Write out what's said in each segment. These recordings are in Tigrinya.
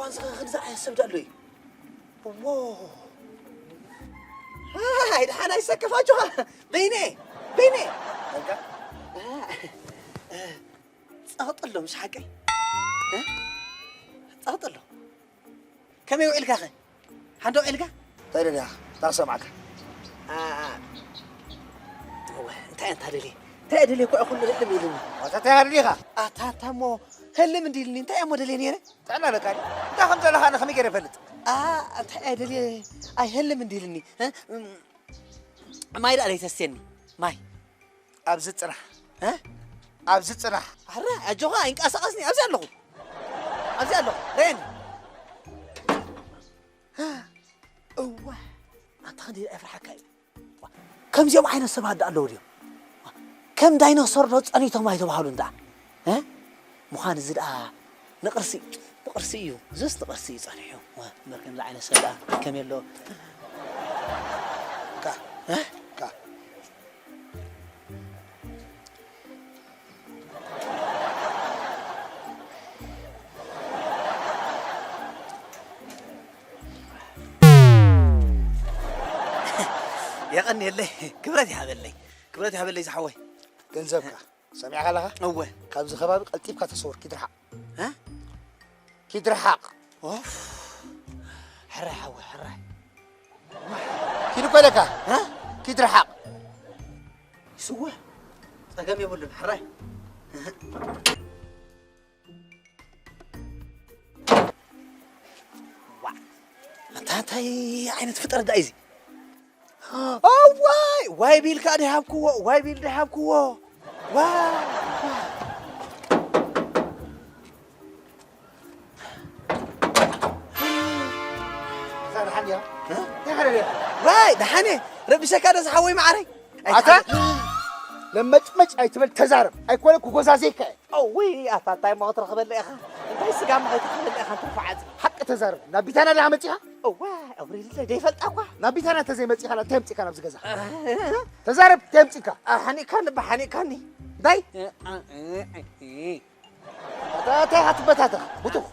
እዚ ኸ ክንዛ ዓይነት ሰብ ዶ ኣሎ እዩ? ዎ። ኣይ፣ ደሓን ኣይሰከፍ፣ ኣጆኻ። በይነ፣ በይነ። በቃ። ጸቕጢ ኣሎ፣ ምስ ሓቀይ። እ? ጸቕጢ ኣሎ። ከመይ ውዒልካ ኸ? ሓንዶ ውዒልካ? እንታይ ደልኻ? እንታይ ሰምዓካ? ኣ፣ ኣ፣ እወ፣ እንታይ እንታ ደልየ? እንታይ ደልየ እኮ ኩሉ ህልም ኢሉኒ። ኣታ እንታይ ደሊኻ? ኣታ፣ ኣታ እሞ ህልም እንዲልኒ፣ እንታይ እሞ ደልየ ነይረ? ጥዕና ኣለካ ድዩ? እንታይ ከም ዘለኻ ኣነ ከመይ ገይረ እፈልጥ? ኣ፣ እንታይ እየ ደልየ? ኣይህልም እንዲልኒ፣ እ? እም፣ ማይ ደኣ ደይተስትየኒ፣ ማይ። ኣብዚ ጽናሕ። እ? ኣብዚ ጽናሕ። ኣረ፣ ኣጆኻ፣ ኣይንቀሳቐስኒ፣ ኣብዚ ኣለኹ። ኣብዚ ኣለኹ፣ ርኤኒ። እዋ፣ ኣንታ ክንደይ ኣይፍርሓካ እዩ። ከምዚኦም ዓይነት ሰባት ደኣ ኣለዉ ድዮም? ከም ዳይኖሶር ዶ ጸኒቶም ኣይተባህሉን ደኣ? እ? ምዃን እዚ ደኣ ንቕርሲ፣ ንቕርሲ እዩ። እዚስ ንቕርሲ እዩ ጸኒሑ። እምበር ከምዚ ዓይነት ሰብ ደኣ ከመይ ኣሎ? ካ፣ እ? ካ። የቐንየለይ፣ ክብረት ይሃበለይ፣ ክብረት ይሃበለይ ዝሓወይ። ገንዘብካ ሰሚዕካ ኣለኻ? እወ። ካብዚ ከባቢ ቀልጢፍካ ተሰወር፣ ኪድ ርሓቕ። እ? ኪድ ርሓቕ። ኦፍ። ሕራይ ሓወይ፣ ሕራይ። ኪድ እኮ ኢለካ። እ? ኪድ ርሓቕ። ይስወ። ጸገም የብሉን፣ ሕራይ። ዋእ፣ ኣንታ እንታይ ዓይነት ፍጥረት ደኣ እዩ እዚ? ዋይ፣ ዋይ ቢል ከኣ ደይሃብክዎ፣ ዋይ ቢል ደይሃብክዎ። ዋይ፣ ዋይ። እዛ ደሓን ድያ? እ? እንታይ ሓደር እያ? ዋይ፣ ደሓን እየ። ረቢሸካ ዶ ዝሓወይ መዓረይ? ኣታ ለመጭመጭ ኣይትበል፣ ተዛረብ። ኣይኮነ ክጎዛዘይካ እየ። እውይ፣ ኣታ እንታይ እሞ ክትረኽበለ ኢኻ? እንታይ ስጋ እሞ ከይትረኽበለ ኢኻ? ትርፊ ዓጽሚ። ሓቂ ተዛረብ። ናብ ቢታና ዲኻ መጺኻ? እዋ፣ ኣውሪድለ፣ ደይፈልጣ እኳ። ናብ ቢታና እንተዘይመጺኻ፣ እንታይ ኣምጺእካ ናብዚ ገዛ? እ? ተዛረብ፣ እንታይ ኣምጺእካ? እ፣ ሓኒእካኒ እባ፣ ሓኒእካኒ። እንታይ? እ፣ እ፣ እ፣ እ፣ እ። ኣታ እንታይ ኢኻ ትበታተኽ? ብቱኽ።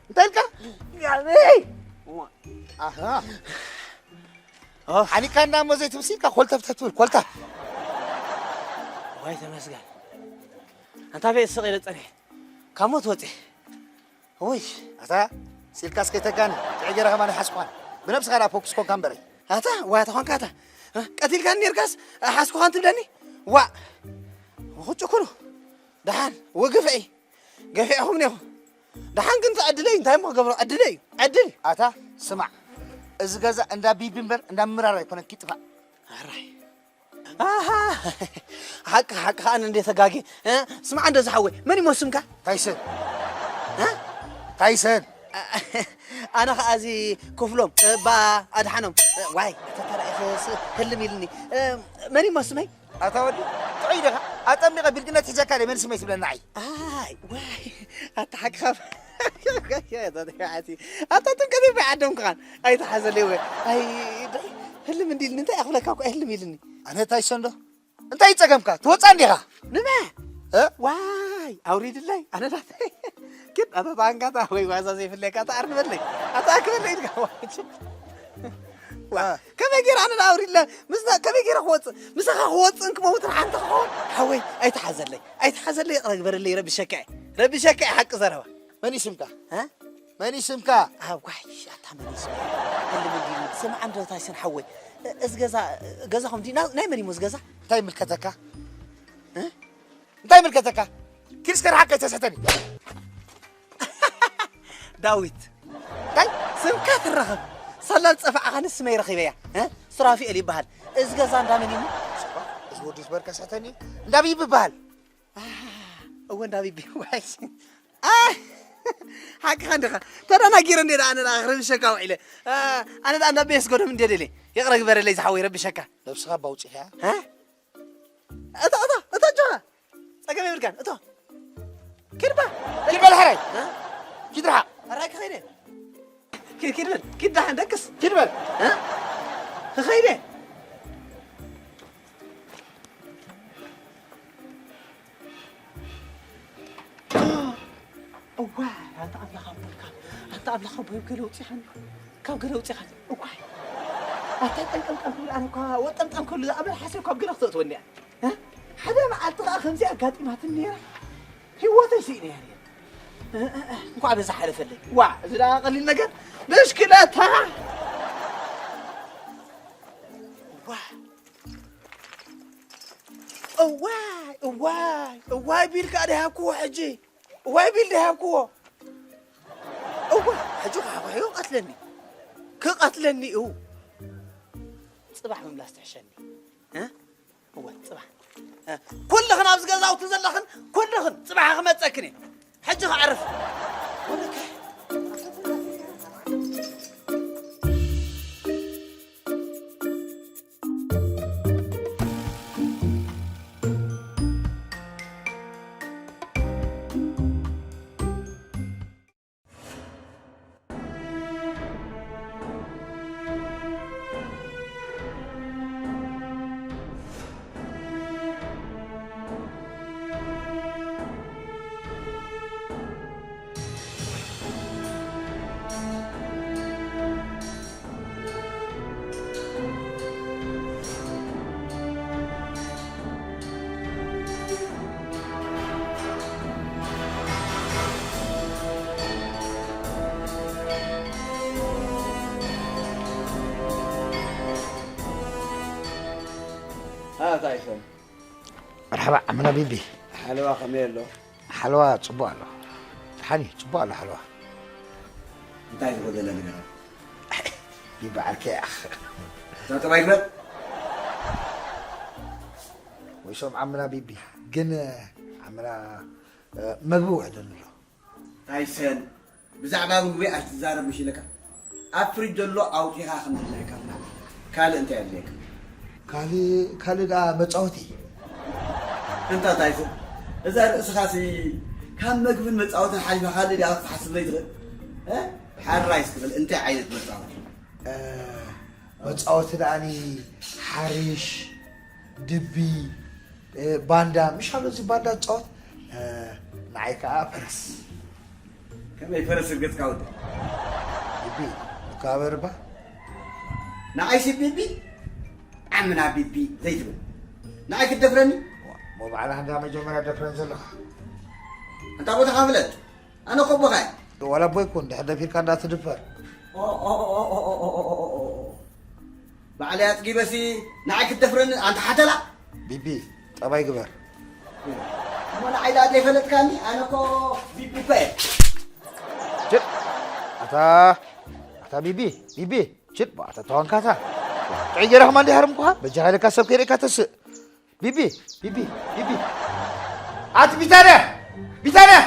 እንታይ ኢልካ? ኣሃ። ኦፍ። ሓኒካ እንዳ እሞ ዘይትምሲ ኢልካ ኮልተፍተፍ ትብል፣ ኮልታ። ዋይ ተመስገን። ኣንታ ቤት ስቕ ኢለ ጸኒሐ። ካብ ሞት ወጺኤ። ውይ። ኣታ፣ ሲልካስ ከይተጋኒ፣ ጥዑይ ገይረ ከማን ኣይሓዝኩኻን። ብነብስኻ ደኣ ፎኩስ ኮንካ እምበረይ። ኣታ፣ ዋይ ተኾንካ ኣታ። እ፣ ቀቲልካኒ ኔርካስ፣ ሓዝኩኻን ትብለኒ? ዋእ። ኹጭ ኩሉ። ደሓን፣ ውግፍዒ። ገፊዕኹምኒ ኢኹም። ደሓን ግን እቲ ዕድለይ እንታይ እሞ ክገብሮ? ዕድለይ እዩ። ዕድል። ኣታ ስማዕ፣ እዚ ገዛ እንዳ ቢቢ እምበር እንዳ ምራር ኣይኮነን፣ ኪጥፋእ። ኣራይ። ኣሃ፣ ሓቂ፣ ሓቂ፣ ኣነ እንደ ተጋጌ። እ? ስማዕ እንዶ ዝሓወይ፣ መን ይሞ ስምካ? ታይሰን። እ? ታይሰን። ኣነ ኸዓ እዚ ክፍሎም፣ እ፣ ባ ኣድሓኖም። እ፣ ዋይ፣ ኣታ ታዲያ ኢኸ ስ-፣ ህልም ኢልኒ። እ፣ መን ይሞ ስመይ? ኣታ ወዲ፣ ጥዑይ ዲኻ? ኣጠሚቐ ቢልግነት ሒዘካ ድየ መን ስመይ ትብለኒ ንዓይ? ኣይ፣ ዋይ፣ ኣታ ሓቅኻ። ኣታ ጥምቀት እኮ ዓደምክኻን። ኣይትሓዘለይ ወይ። ኣይ፣ ዳይ፣ ህልም እንዲልኒ፣ እንታይ ኣኽብለካ እኮ ህልም ኢልኒ። ኣነ ታይሰን ዶ? እንታይ ጸገምካ? ትወጻ እንዲኻ? ንመ? እ? ዋይ፣ ኣውሪድለይ። ኣነ ናተይ። ግን ኣበባ ኣንጋታ ወይ ዋዛ ዘይፍለየካ፣ ኣታ ኣርንበለይ። ኣታ ኣክበለይ ኢልካ። ዋ፣ እ። ከመይ ገይረ ኣነ ንኣውሪድለ? ምስና ከመይ ገይረ ክወጽእ? ምሳኻ ክወጽእን ክመውትን ሓንቲ ክኸውን? ሓወይ፣ ኣይትሓዘለይ። ኣይትሓዘለይ፣ ይቕረ ግበረለይ፣ ረቢሸካ እየ። ረቢሸካ እየ፣ ሓቂ ዘረባ። መን እዩ ስምካ? እ? መን እዩ ስምካ? ኣዋይ፣ ኣታ መን እዩ ስምካ? ህልም እንዲኒ። ስምዓ እንዶ ታይሰን ሓወይ። እ-፣ እዚ ገዛ፣ ገዛኹም ድዩ? ና-፣ ናይ መን እዩ እዚ ገዛ? እንታይ ይምልከተካ? እ? እንታይ ይምልከተካ? ኪድ እስከ ርሓቅ ከይተስሕተኒ። ዳዊት። እንታይ? ስምካ ትረኸብ። ሳላ ዝጸፋዕኻኒ ስመይ ረኺበያ። እ? ሱራፊኤል ይበሃል። እዚ ገዛ እንዳ መን እዩ? እዚ ወዲ ዝበልካ ስሕተኒ። እንዳ ቢቢ ይበሃል። አ፣ እወ፣ እንዳ ቢቢ። ዋይ። አ፣ ሓቅኻ እንዲኻ። ተደናጊረ እንዴ ደኣ ኣነ ደኣ ክረብሸካ ውዒለ። አ፣ ኣነ ደኣ እንዳ ቤስ ጎዶም እንዴ ደልየ። ይቕረ ግበረለይ ዝሓወይ፣ ረብሸካ። ነብስኻ ባውጺኻ? እ? እቶ፣ እቶ፣ እቶ፣ ኣጆኻ። ጸገም የብልካን። እቶ። ኪድ ባ። ኪድ በል ሕራይ። እ? ኪድ ርሓቕ። ሕራይ ክኸይደ። ኪድ፣ ኪድ በል። ኪድ ደሓን ደቅስ። ኪድ በል። እ? ክኸይደ። እዋ፣ ኣምላኽ ኣቦይ፣ ኣብ ገለ ውፂኻኒ፣ ካብ ገለ ውፂኻኒ። እኳ ኣታ ጠምጠምጠም ክብል፣ ኣነ እኳ ወጠምጠም ክብል ዝኣመር ሓሰብ ካብ ገለ ክተእትወኒ እያ። እ? ሓደ መዓልቲ ኸዓ ከምዚ ኣጋጢማትኒ ነይራ፣ ህይወተይ ስኢነ እያ ነይረ። እ፣ እ፣ እ፣ እንኳዕ በዛ ሓለፈለይ። ዋ፣ እዚ ደኣ ቀሊል ነገር፣ ብሽክለታ። ዋ፣ እዋይ፣ እዋይ፣ እዋይ ቢልካ ደሃብክዎ ሕጂ። እዋይ ቢል ደሃብክዎ። እዋ፣ ሕጂ ኳሕኳሕዮ ቀትለኒ። ክቐትለኒ እዩ። ጽባሕ ምምላስ ትሕሸኒ። እ? እዋ፣ ጽባሕ። እ፣ ኩልኽን ኣብዚ ገዛውቲ ዘለኽን፣ ኩልኽን ጽባሕ ክመጸክን እየ። ሕጂ ክዓርፍ። ኣታ ይሰም። መርሓባ ዓምና ቢቢ። ሓለዋ ከመይ ኣሎ? ሓለዋ ጽቡቕ ኣሎ። ሓኒ ጽቡቕ ኣሎ ሓለዋ። እንታይ ዝጎደለ ነገር ኣሎ? ቢቢ ዓርከይ ኣኽ። እታ ጠባይ ግበር። ወይሶም ዓምና ቢቢ። ግን ዓምና፣ እ፣ መግቢ ውሕደሉ ኣሎ። ታይሰን፣ ብዛዕባ ምግቢ ኣይትዛረብ ምሽ ኢለካ። ኣብ ፍሪጅ ዘሎ ኣውጺኻ ከም ዘለካ ብላ። ካልእ እንታይ ኣድልየካ? ካልእ፣ ካልእ ደኣ መጻወቲ። እንታ ታይሰን፣ እዛ ርእስኻሲ ካብ መግብን መጻወትን ሓሊፋ ካልእ ደኣ ክትሓስብ ዘይትኽእል? እ? ሓራይ እስክብል እንታይ ዓይነት መጻወቲ? እ፣ መጻወቲ ደኣኒ ሓሪሽ፣ ድቢ፣ እ፣ ባንዳ፣ ምሽ ኣሎ እዚ ባንዳ ዝጻወት? እ፣ ንዓይ ከኣ ፈረስ። ከመይ ፈረስ ርገጽካ ወዲ? ቢቢ፣ ንከባበር እባ። ንዓይሲ ቢቢ? ዓምና ቢቢ ዘይትብል። ንዓይ ክትደፍረኒ? ዋ፣ እሞ ባዕላ እንዳ መጀመርያ ደፍረን ዘለኻ። ኣንታ ቦታኻ ፍለጥ። ኣነ እኮ ኣቦኻ እየ። ዋላ ኣቦ ይኩን፣ ድሕር ደፊርካ እንዳ ትድፈር። ኦ፣ ኦ፣ ኦ። ባዕለይ ኣጽጊበሲ ንዓይ ክትደፍረኒ ኣንታ ሓተላ? ቢቢ፣ ጠባይ ግበር። እሞ ንዓይ ደኣ ዘይፈለጥካኒ? ኣነ እኮ ቢቢ እኮ እየ። ችድ፣ ኣታ፣ ኣታ ቢቢ፣ ቢቢ፣ ችድ፣ ኣታ ተዋንካታ። ጥዑይ ገይረ ከማን ዲሃርምኩኻ? በጃኻ ኢለካ ሰብ ከይርእየካ ተስእ። ቢቢ፣ ቢቢ፣ ቢቢ። ኣቲ ቢታንያ! ቢታንያ!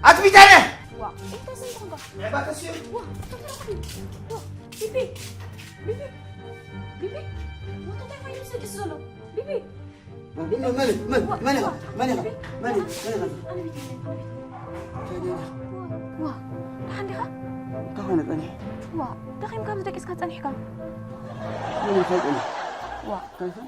ኣቲ ቢታንያ! ዋ፣ እንታይ ስም ትኾንካ? ንዕባ ተስዩ። ዋ፣ እንታይ ትረኽቢ? ዋ፣ ቢቢ፣ ቢቢ፣ ቢቢ። ዋ፣ እንታይ ኮይኑ ምስ ደቂሱ ዘሎ? ቢቢ። መን፣ መን፣ መን፣ ዋ፣ መን ኢኻ? ዋ፣ መን ኢኻ? ቢቢ። መን ኢኻ? መን ኢኻ? ኣነ ቢታንያ፣ ኣነ ቢታንያ። ዋ፣ ደሓን ዲኻ? እንታይ ኮነ ጸኒሑ? ዋ፣ ደኺምካ ምስ ደቂስካ ጸኒሕካ? መን ኢኻ ጸኒሑ? ዋ። እንታይ ኢኻ?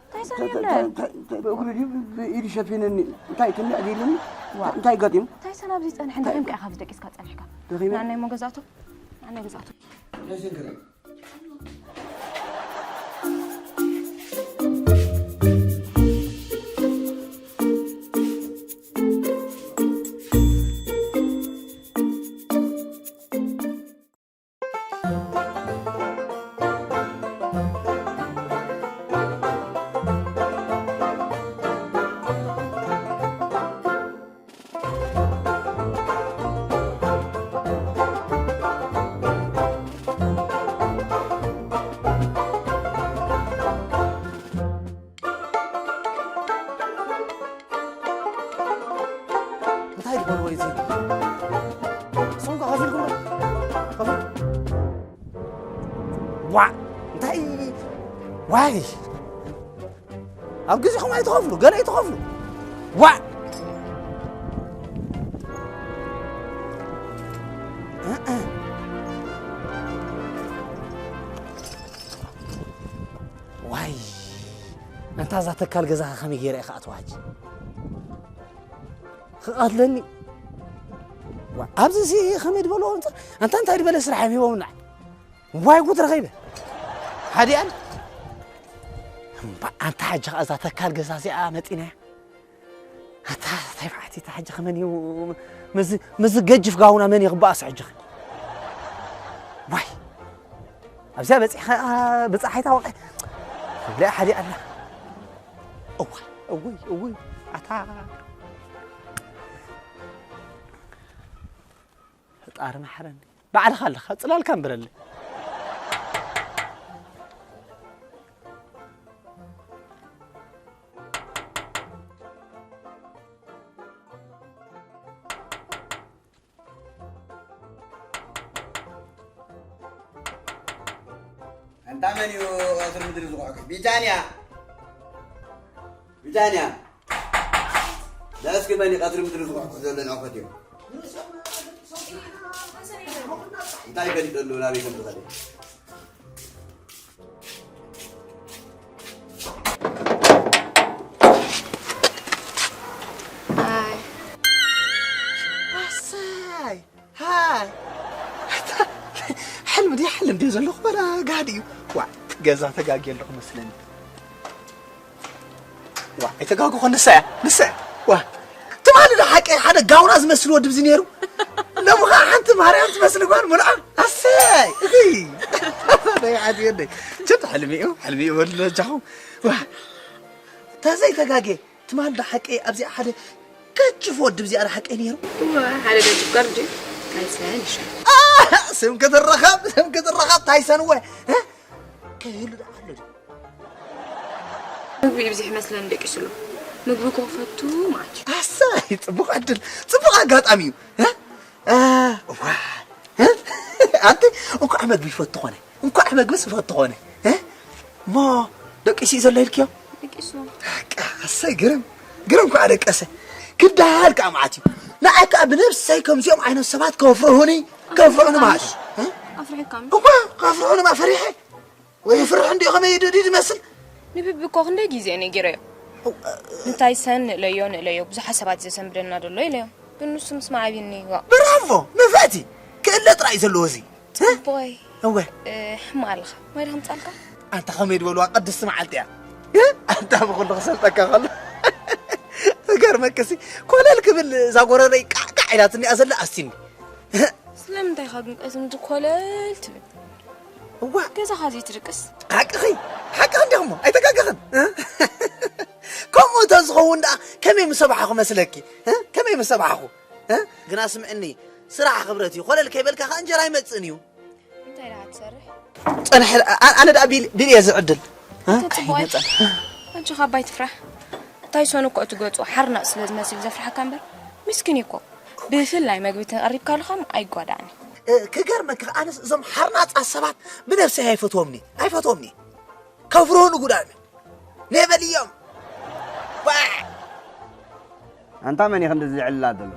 እንታይ ሰን እንታይ፣ የለ? እንታይ፣ እንታይ፣ እንታይ፣ ብእግሩ ድዩ ብኢዱ ሸፊነኒ? እንታይ ትንዕ ድዩ ኢሉኒ? ዋ። እንታይ ገጢሙ? እንታይ ሰን ኣብዚ ጸንሐ? እንታይ ደኺምካ ኢኻ ኣብዚ ደቂስካ ጸኒሕካ? ደኺመ? ንዓናይ እሞ ገዛእቱ? ንዓናይ ገዛእቱ? እንታይ ሰን ገለ? እንታይ ትበልዎ እዩ እዚ? ንስኹም ከ ከፊልኩም ዶ? ከፊል-፣ ዋዕ! እንታይ? ዋይ! ኣብ ግዜኹም ኣይትኸፍሉ፣ ገለ ኣይትኸፍሉ። ዋዕ! እእ። ዋይ! ኣንታ እዛ ተካል ገዛኻ ከመይ ገይረ እየ ክኣትዋ ሕጂ? ክቐትለኒ። ዋ፣ ኣብዚ ሲ ከመይ ዝበሎ ኣንጻር ኣንታ እንታይ ዝበለ ስራሕ እዮም ሂቦምና? ዋይ ጉድ ረኺበ። ሓዲኣን እምባ ኣንታ ሕጂ ኸኣ እዛ ተካል ገዛ እዚኣ መጺናያ። ኣታ እንታይ መዓት እታ ሕጂ ከመን እዩ ምስ ምስ ገጅፍ ጋውና መን ይቕባእስ ሕጂ? ዋይ ኣብዚኣ በጺሕ ብጻሓይታ ወቀ ብላይ ሓዲኣና። እዋ እውይ እውይ ኣታ ፈጣሪ መሓረኒ። ባዕልኻ ኣለኻ፣ ጽላልካ እንብረለይ። ኣንታ መን እዩ ቀትሪ ምድሪ ዝኹሕኩሕ? ቢጃንያ! ቢጃንያ! ዳ እስኪ መን እዩ ቀትሪ ምድሪ ዝኹሕኩሕ ዘሎ ንዕኸት እዩ? እንታይ ፈሊጠሉ ናበይ ከም ዝኸደ? ኣይ። ኣሰይ! ሃይ! ሕልሚ ድየ ሓልም ድየ ዘለኹ በላ ጋህዲ እዩ። ዋ፣ ገዛ ተጋግየ ኣለኹ መስለኒ። ዋ፣ ኣይተጋግኹ ንሳ እያ፣ ንሳ እያ። ዋ፣ ትማሊ ዶ ሓቀይ ሓደ ጋውና ዝመስል ወዲ ብዚ ነይሩ? ሎሚ ኸዓ ሓንቲ ማርያም ትመስል ጓል ምልኣ። ኣሰይ! እይ! ናይ ዓድየነይ። ቸት ሕልሚ እዩ፣ ሕልሚ እዩ በሉ በጃኹም። ዋ፣ ተዘይተጋግየ ትማል ዶ ሓቀይ ኣብዚኣ ሓደ ገጅፍ ወዲ ብዚኣ ዶ ሓቀይ ነይሩ? እወ፣ ሓደ ገጅፍ ጋር ድዩ? ታይሰን ይሻል። ኣህ! ስም ክትረኸብ፣ ስም ክትረኸብ ታይሰን እወ። እ? ከይህሉ ደኣ ኣሎ ድዩ? ምግቢ ይብዝሕ ይመስለኒ ደቂሱ ኣሎ። ምግቢ እኮ ክፈቱ ማለት እዩ። ኣሰይ፣ ጽቡቕ ዕድል፣ ጽቡቕ ኣጋጣሚ እዩ። እ? እ፣ እዋ። እ? ኣንቲ እንኳዕ መግቢ ይፈቱ ኾነ። እንኳዕ መግብስ ይፈቱ ኾነ። እ? እሞ ደቂሱ እዩ ዘሎ ኢልክዮ? ደቂሱ። በቃ፣ ኣሰይ፣ ግርም። ግርም እኳ ደቀሰ። ክዳሃል ከዓ መዓት እዩ። ንዓይ ከዓ ብነብሰይ ከምዚኦም ዓይነት ሰባት ከፍርሁኒ፣ ከፍርሁኒ ማለት እዩ። እ? ኣፍሪሕካኒ። እኳ ከፍርሁኒ ማ ፈሪሐ። ወይ ፍርሒ እንዲኡ ከመይ ድ-፣ ድ-፣ ድመስል? ንብቢ እኮ ክንደይ ግዜ ነጊረዮ። እው፣ እ-፣ ንታይሰን ንእለዮ፣ ንእለዮ፣ ብዙሓት ሰባት ዘሰንብደና ደሎ ኢለዮ። ግን ንሱ ምስ መዓብኒ፣ ዋእ። ብራቮ! ንፍዕቲ! ክእለ ጥራይ እዩ ዘለዎ እዚ። ጽቡቐይ። እወ። እ፣ ሕማቕ ኣለኻ። ማይ ዶ ከምጻልካ? ኣንታ ከመይ ድበልዋ ቅድስቲ መዓልቲ እያ። እ? ኣንታ ብኹሉ ክሰልጠካ ከሎ። እገርመክሲ፣ ኮለል ክብል እዛ ጎረረይ ቃዕቃዕ ኢላትኒ እያ ዘላ ኣስቲኒ። ስለምንታይ ኢኻ ግን ቀስ እንዲ ኮለል ትብል? እዋ። ገዛኻ ዘይትድቅስ? ሓቅኺ፣ ሓቅኺ እንዲኹም፣ ኣይተጋገኽን። እ? ከምኡ እንተዝኸውን ደኣ ከመይ ምሰባሕኹ መስለኪ? እ? ከመይ ምሰባሕኹ? እ? ግና ስምዕኒ፣ ስራሕ ክብረት እዩ። ኮለል ከይበልካ ከኣ እንጀራ ኣይመጽእን እዩ። እንታይ ደኣ ትሰርሕ? ጸንሐ፣ ኣ-፣ ኣነ ደኣ ቢል-፣ ቢል እየ ዝዕድል። እ? ተጽብኦ። ኣይመጸን። ኣጆኻ ኣባይ ትፍራሕ። እንታይ ሰኑ እኮ እቲ ገጹ ሓርናጽ ስለ ዝመስል ዘፍርሓካ እምበር፣ ምስኪን እዩ እኮ። ብፍላይ መግቢ ተቐሪብካሉ ኸም ኣይጓዳእን። እ፣ ክገርመኪ፣ ኣነስ እዞም ሓርናጻት ሰባት ብነብሰይ ኣይፈትዎምኒ፣ ኣይፈትዎምኒ። ከፍርሁኒ ጉዳሚ። ኔበልዮም። ዋ! ኣንታ መን እዩ ክንዲ ዝዕልላ ዘሎ?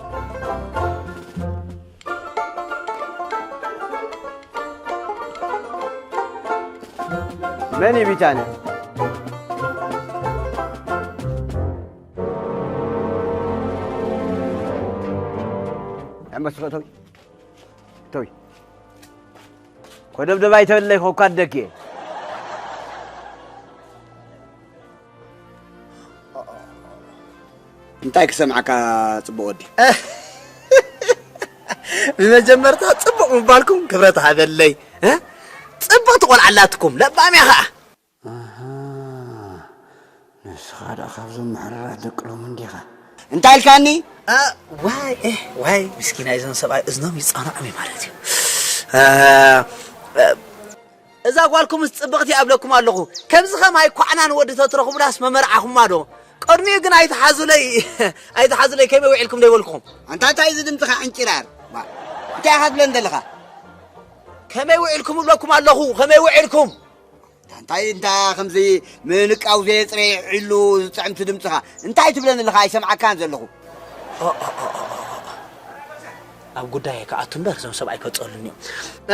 መን እዩ ቢታንያ? ኣንበስ እተዊ። እተዊ። ኮደብደብ ኣይተብለይ፣ ኮኳደኪ እየ። እንታይ ክሰምዓካ ጽቡቕ ወዲ? ብመጀመርታ ጽቡቕ ምባልኩም ክብረት ሃበለይ። እ? ጽብቕቲ ቆልዓ ኣላትኩም፣ ለባም እያ ኸኣ። ኣሃ፣ ንስኻ ደኣ ካብዞም ምሕረራት ደቂ ሎሚ እንዲኻ። እንታይ ኢልካኒ? እ፣ ዋይ፣ እ፣ ዋይ፣ ምስኪና እዞም ሰብኣይ እዝኖም ይጻንዖም እዩ ማለት እዩ። እ፣ እ፣ እዛ ጓልኩምስ ጽብቕቲ እያ እብለኩም ኣለኹ። ከምዚ ከማይ ኳዕናን ወዲ ተትረኽቡላስ መመርዓኹማ ዶ? ቅድሚኡ ግን ኣይትሓዙለይ፣ ኣይትሓዙለይ ከመይ ውዒልኩም ዶ ይበልኩም? ኣንታ እንታይ እዚ ድምጽኻ ዕንጭራር? ዋ፣ እንታይ ኢኻ ትብለኒ ዘለኻ? ከመይ ውዒልኩም እብለኩም ኣለኹ፣ ከመይ ውዒልኩም? እንታይ እንታ ከምዚ ምንቃው ዘየጽረየ ዒሉ ዝጥዕምቲ ድምጽኻ እንታይ ትብለኒ ኣለኻ? ኣይሰምዓካን ዘለኹ። ኦ፣ ኦ፣ ኦ፣ ኦ፣ ኦ። ኣብ ጉዳይ ክኣቱ እምበር እዞም ሰብኣይ ከጸሉኒ እዮም።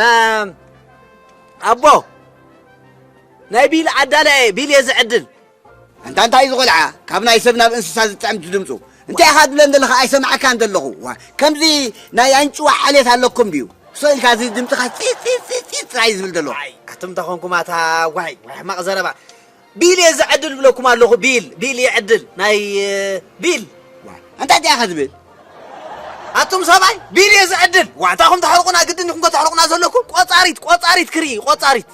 እም፣ ኣቦ፣ ናይ ቢል ኣዳላይ፣ ቢል እየ ዝዕድል። ኣንታ እንታይ እዚ ቆልዓ ካብ ናይ ሰብ ናብ እንስሳ ዝጥዕምቲ ድምጹ? እንታይ ኢኻ ትብለን ዘለኻ? ኣይሰምዓካን ዘለኹ። ዋ፣ ከምዚ ናይ ኣንጭዋ ዓሌት ኣለኩም ድዩ? ስቕ ኢልካ እዚ ድምፅኻ ፂፅ ፂፅ ፂፅ ፂፅ ጥራይ ዝብል ዘሎ። ዋይ፣ ኣቱም እንታይ ኮንኩም ኣታ? ዋይ፣ ዋይ፣ ሕማቕ ዘረባ። ቢል እየ ዝዕድል ብለኩም ኣለኹ። ቢል፣ ቢል ይዕድል። ናይ፣ እ፣ ቢል። ዋ፣ እንታይ እንታይ ኢኻ ዝብል? ኣቱም ሰብኣይ፣ ቢል እየ ዝዕድል። ዋ፣ እንታይ ኹም ተሕርቑና? ግድን ኢኹም ከተሕርቑና ዘለኩም? ቆጻሪት፣ ቆጻሪት ክርኢ፣ ቆጻሪት።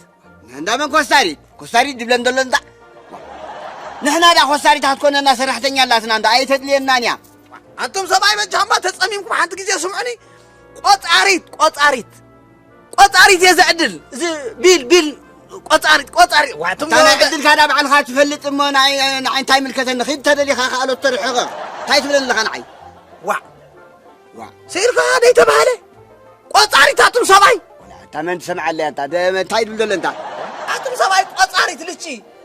እንዳ መን ኮስታሪት? ኮስታሪት ድብለን ዘሎ እንዳ። ንሕና ዳ ኮስታሪት ክትኮነና ሰራሕተኛ ኣላትና እንዳ ኣይተድልየናን እያ። ኣንቱም ሰብኣይ በጃ እምባ ተጸሚምኩም ሓንቲ ግዜ ስምዑኒ። ቆጻሪት፣ ቆጻሪት። ቆጻሪት እየ ዘዕድል። እዚ ቢል፣ ቢል፣ ቆጻሪት፣ ቆጻሪት። ዋ፣ እቶም እታ ናይ ዕድልካ ዳ ባዕልኻ ትፈልጥ እሞ ንዓይ፣ ንዓይ እንታይ ይምልከተኒ? ኺድ ተደሊኻ ከኣሎት ተርሕቐ። እንታይ ትብለኒ ኣለኻ ንዓይ? ዋ። ዋ። ስኢልካ ደይተባህለ? ቆጻሪት ኣቱም ሰብኣይ። ወላ፣ እታ መን ትሰምዓ ኣለያ እንታ? ደ-፣ እንታይ ድብል ዘሎ እንታ? ኣቱም ሰብኣይ ቆጻሪት ልቺ፣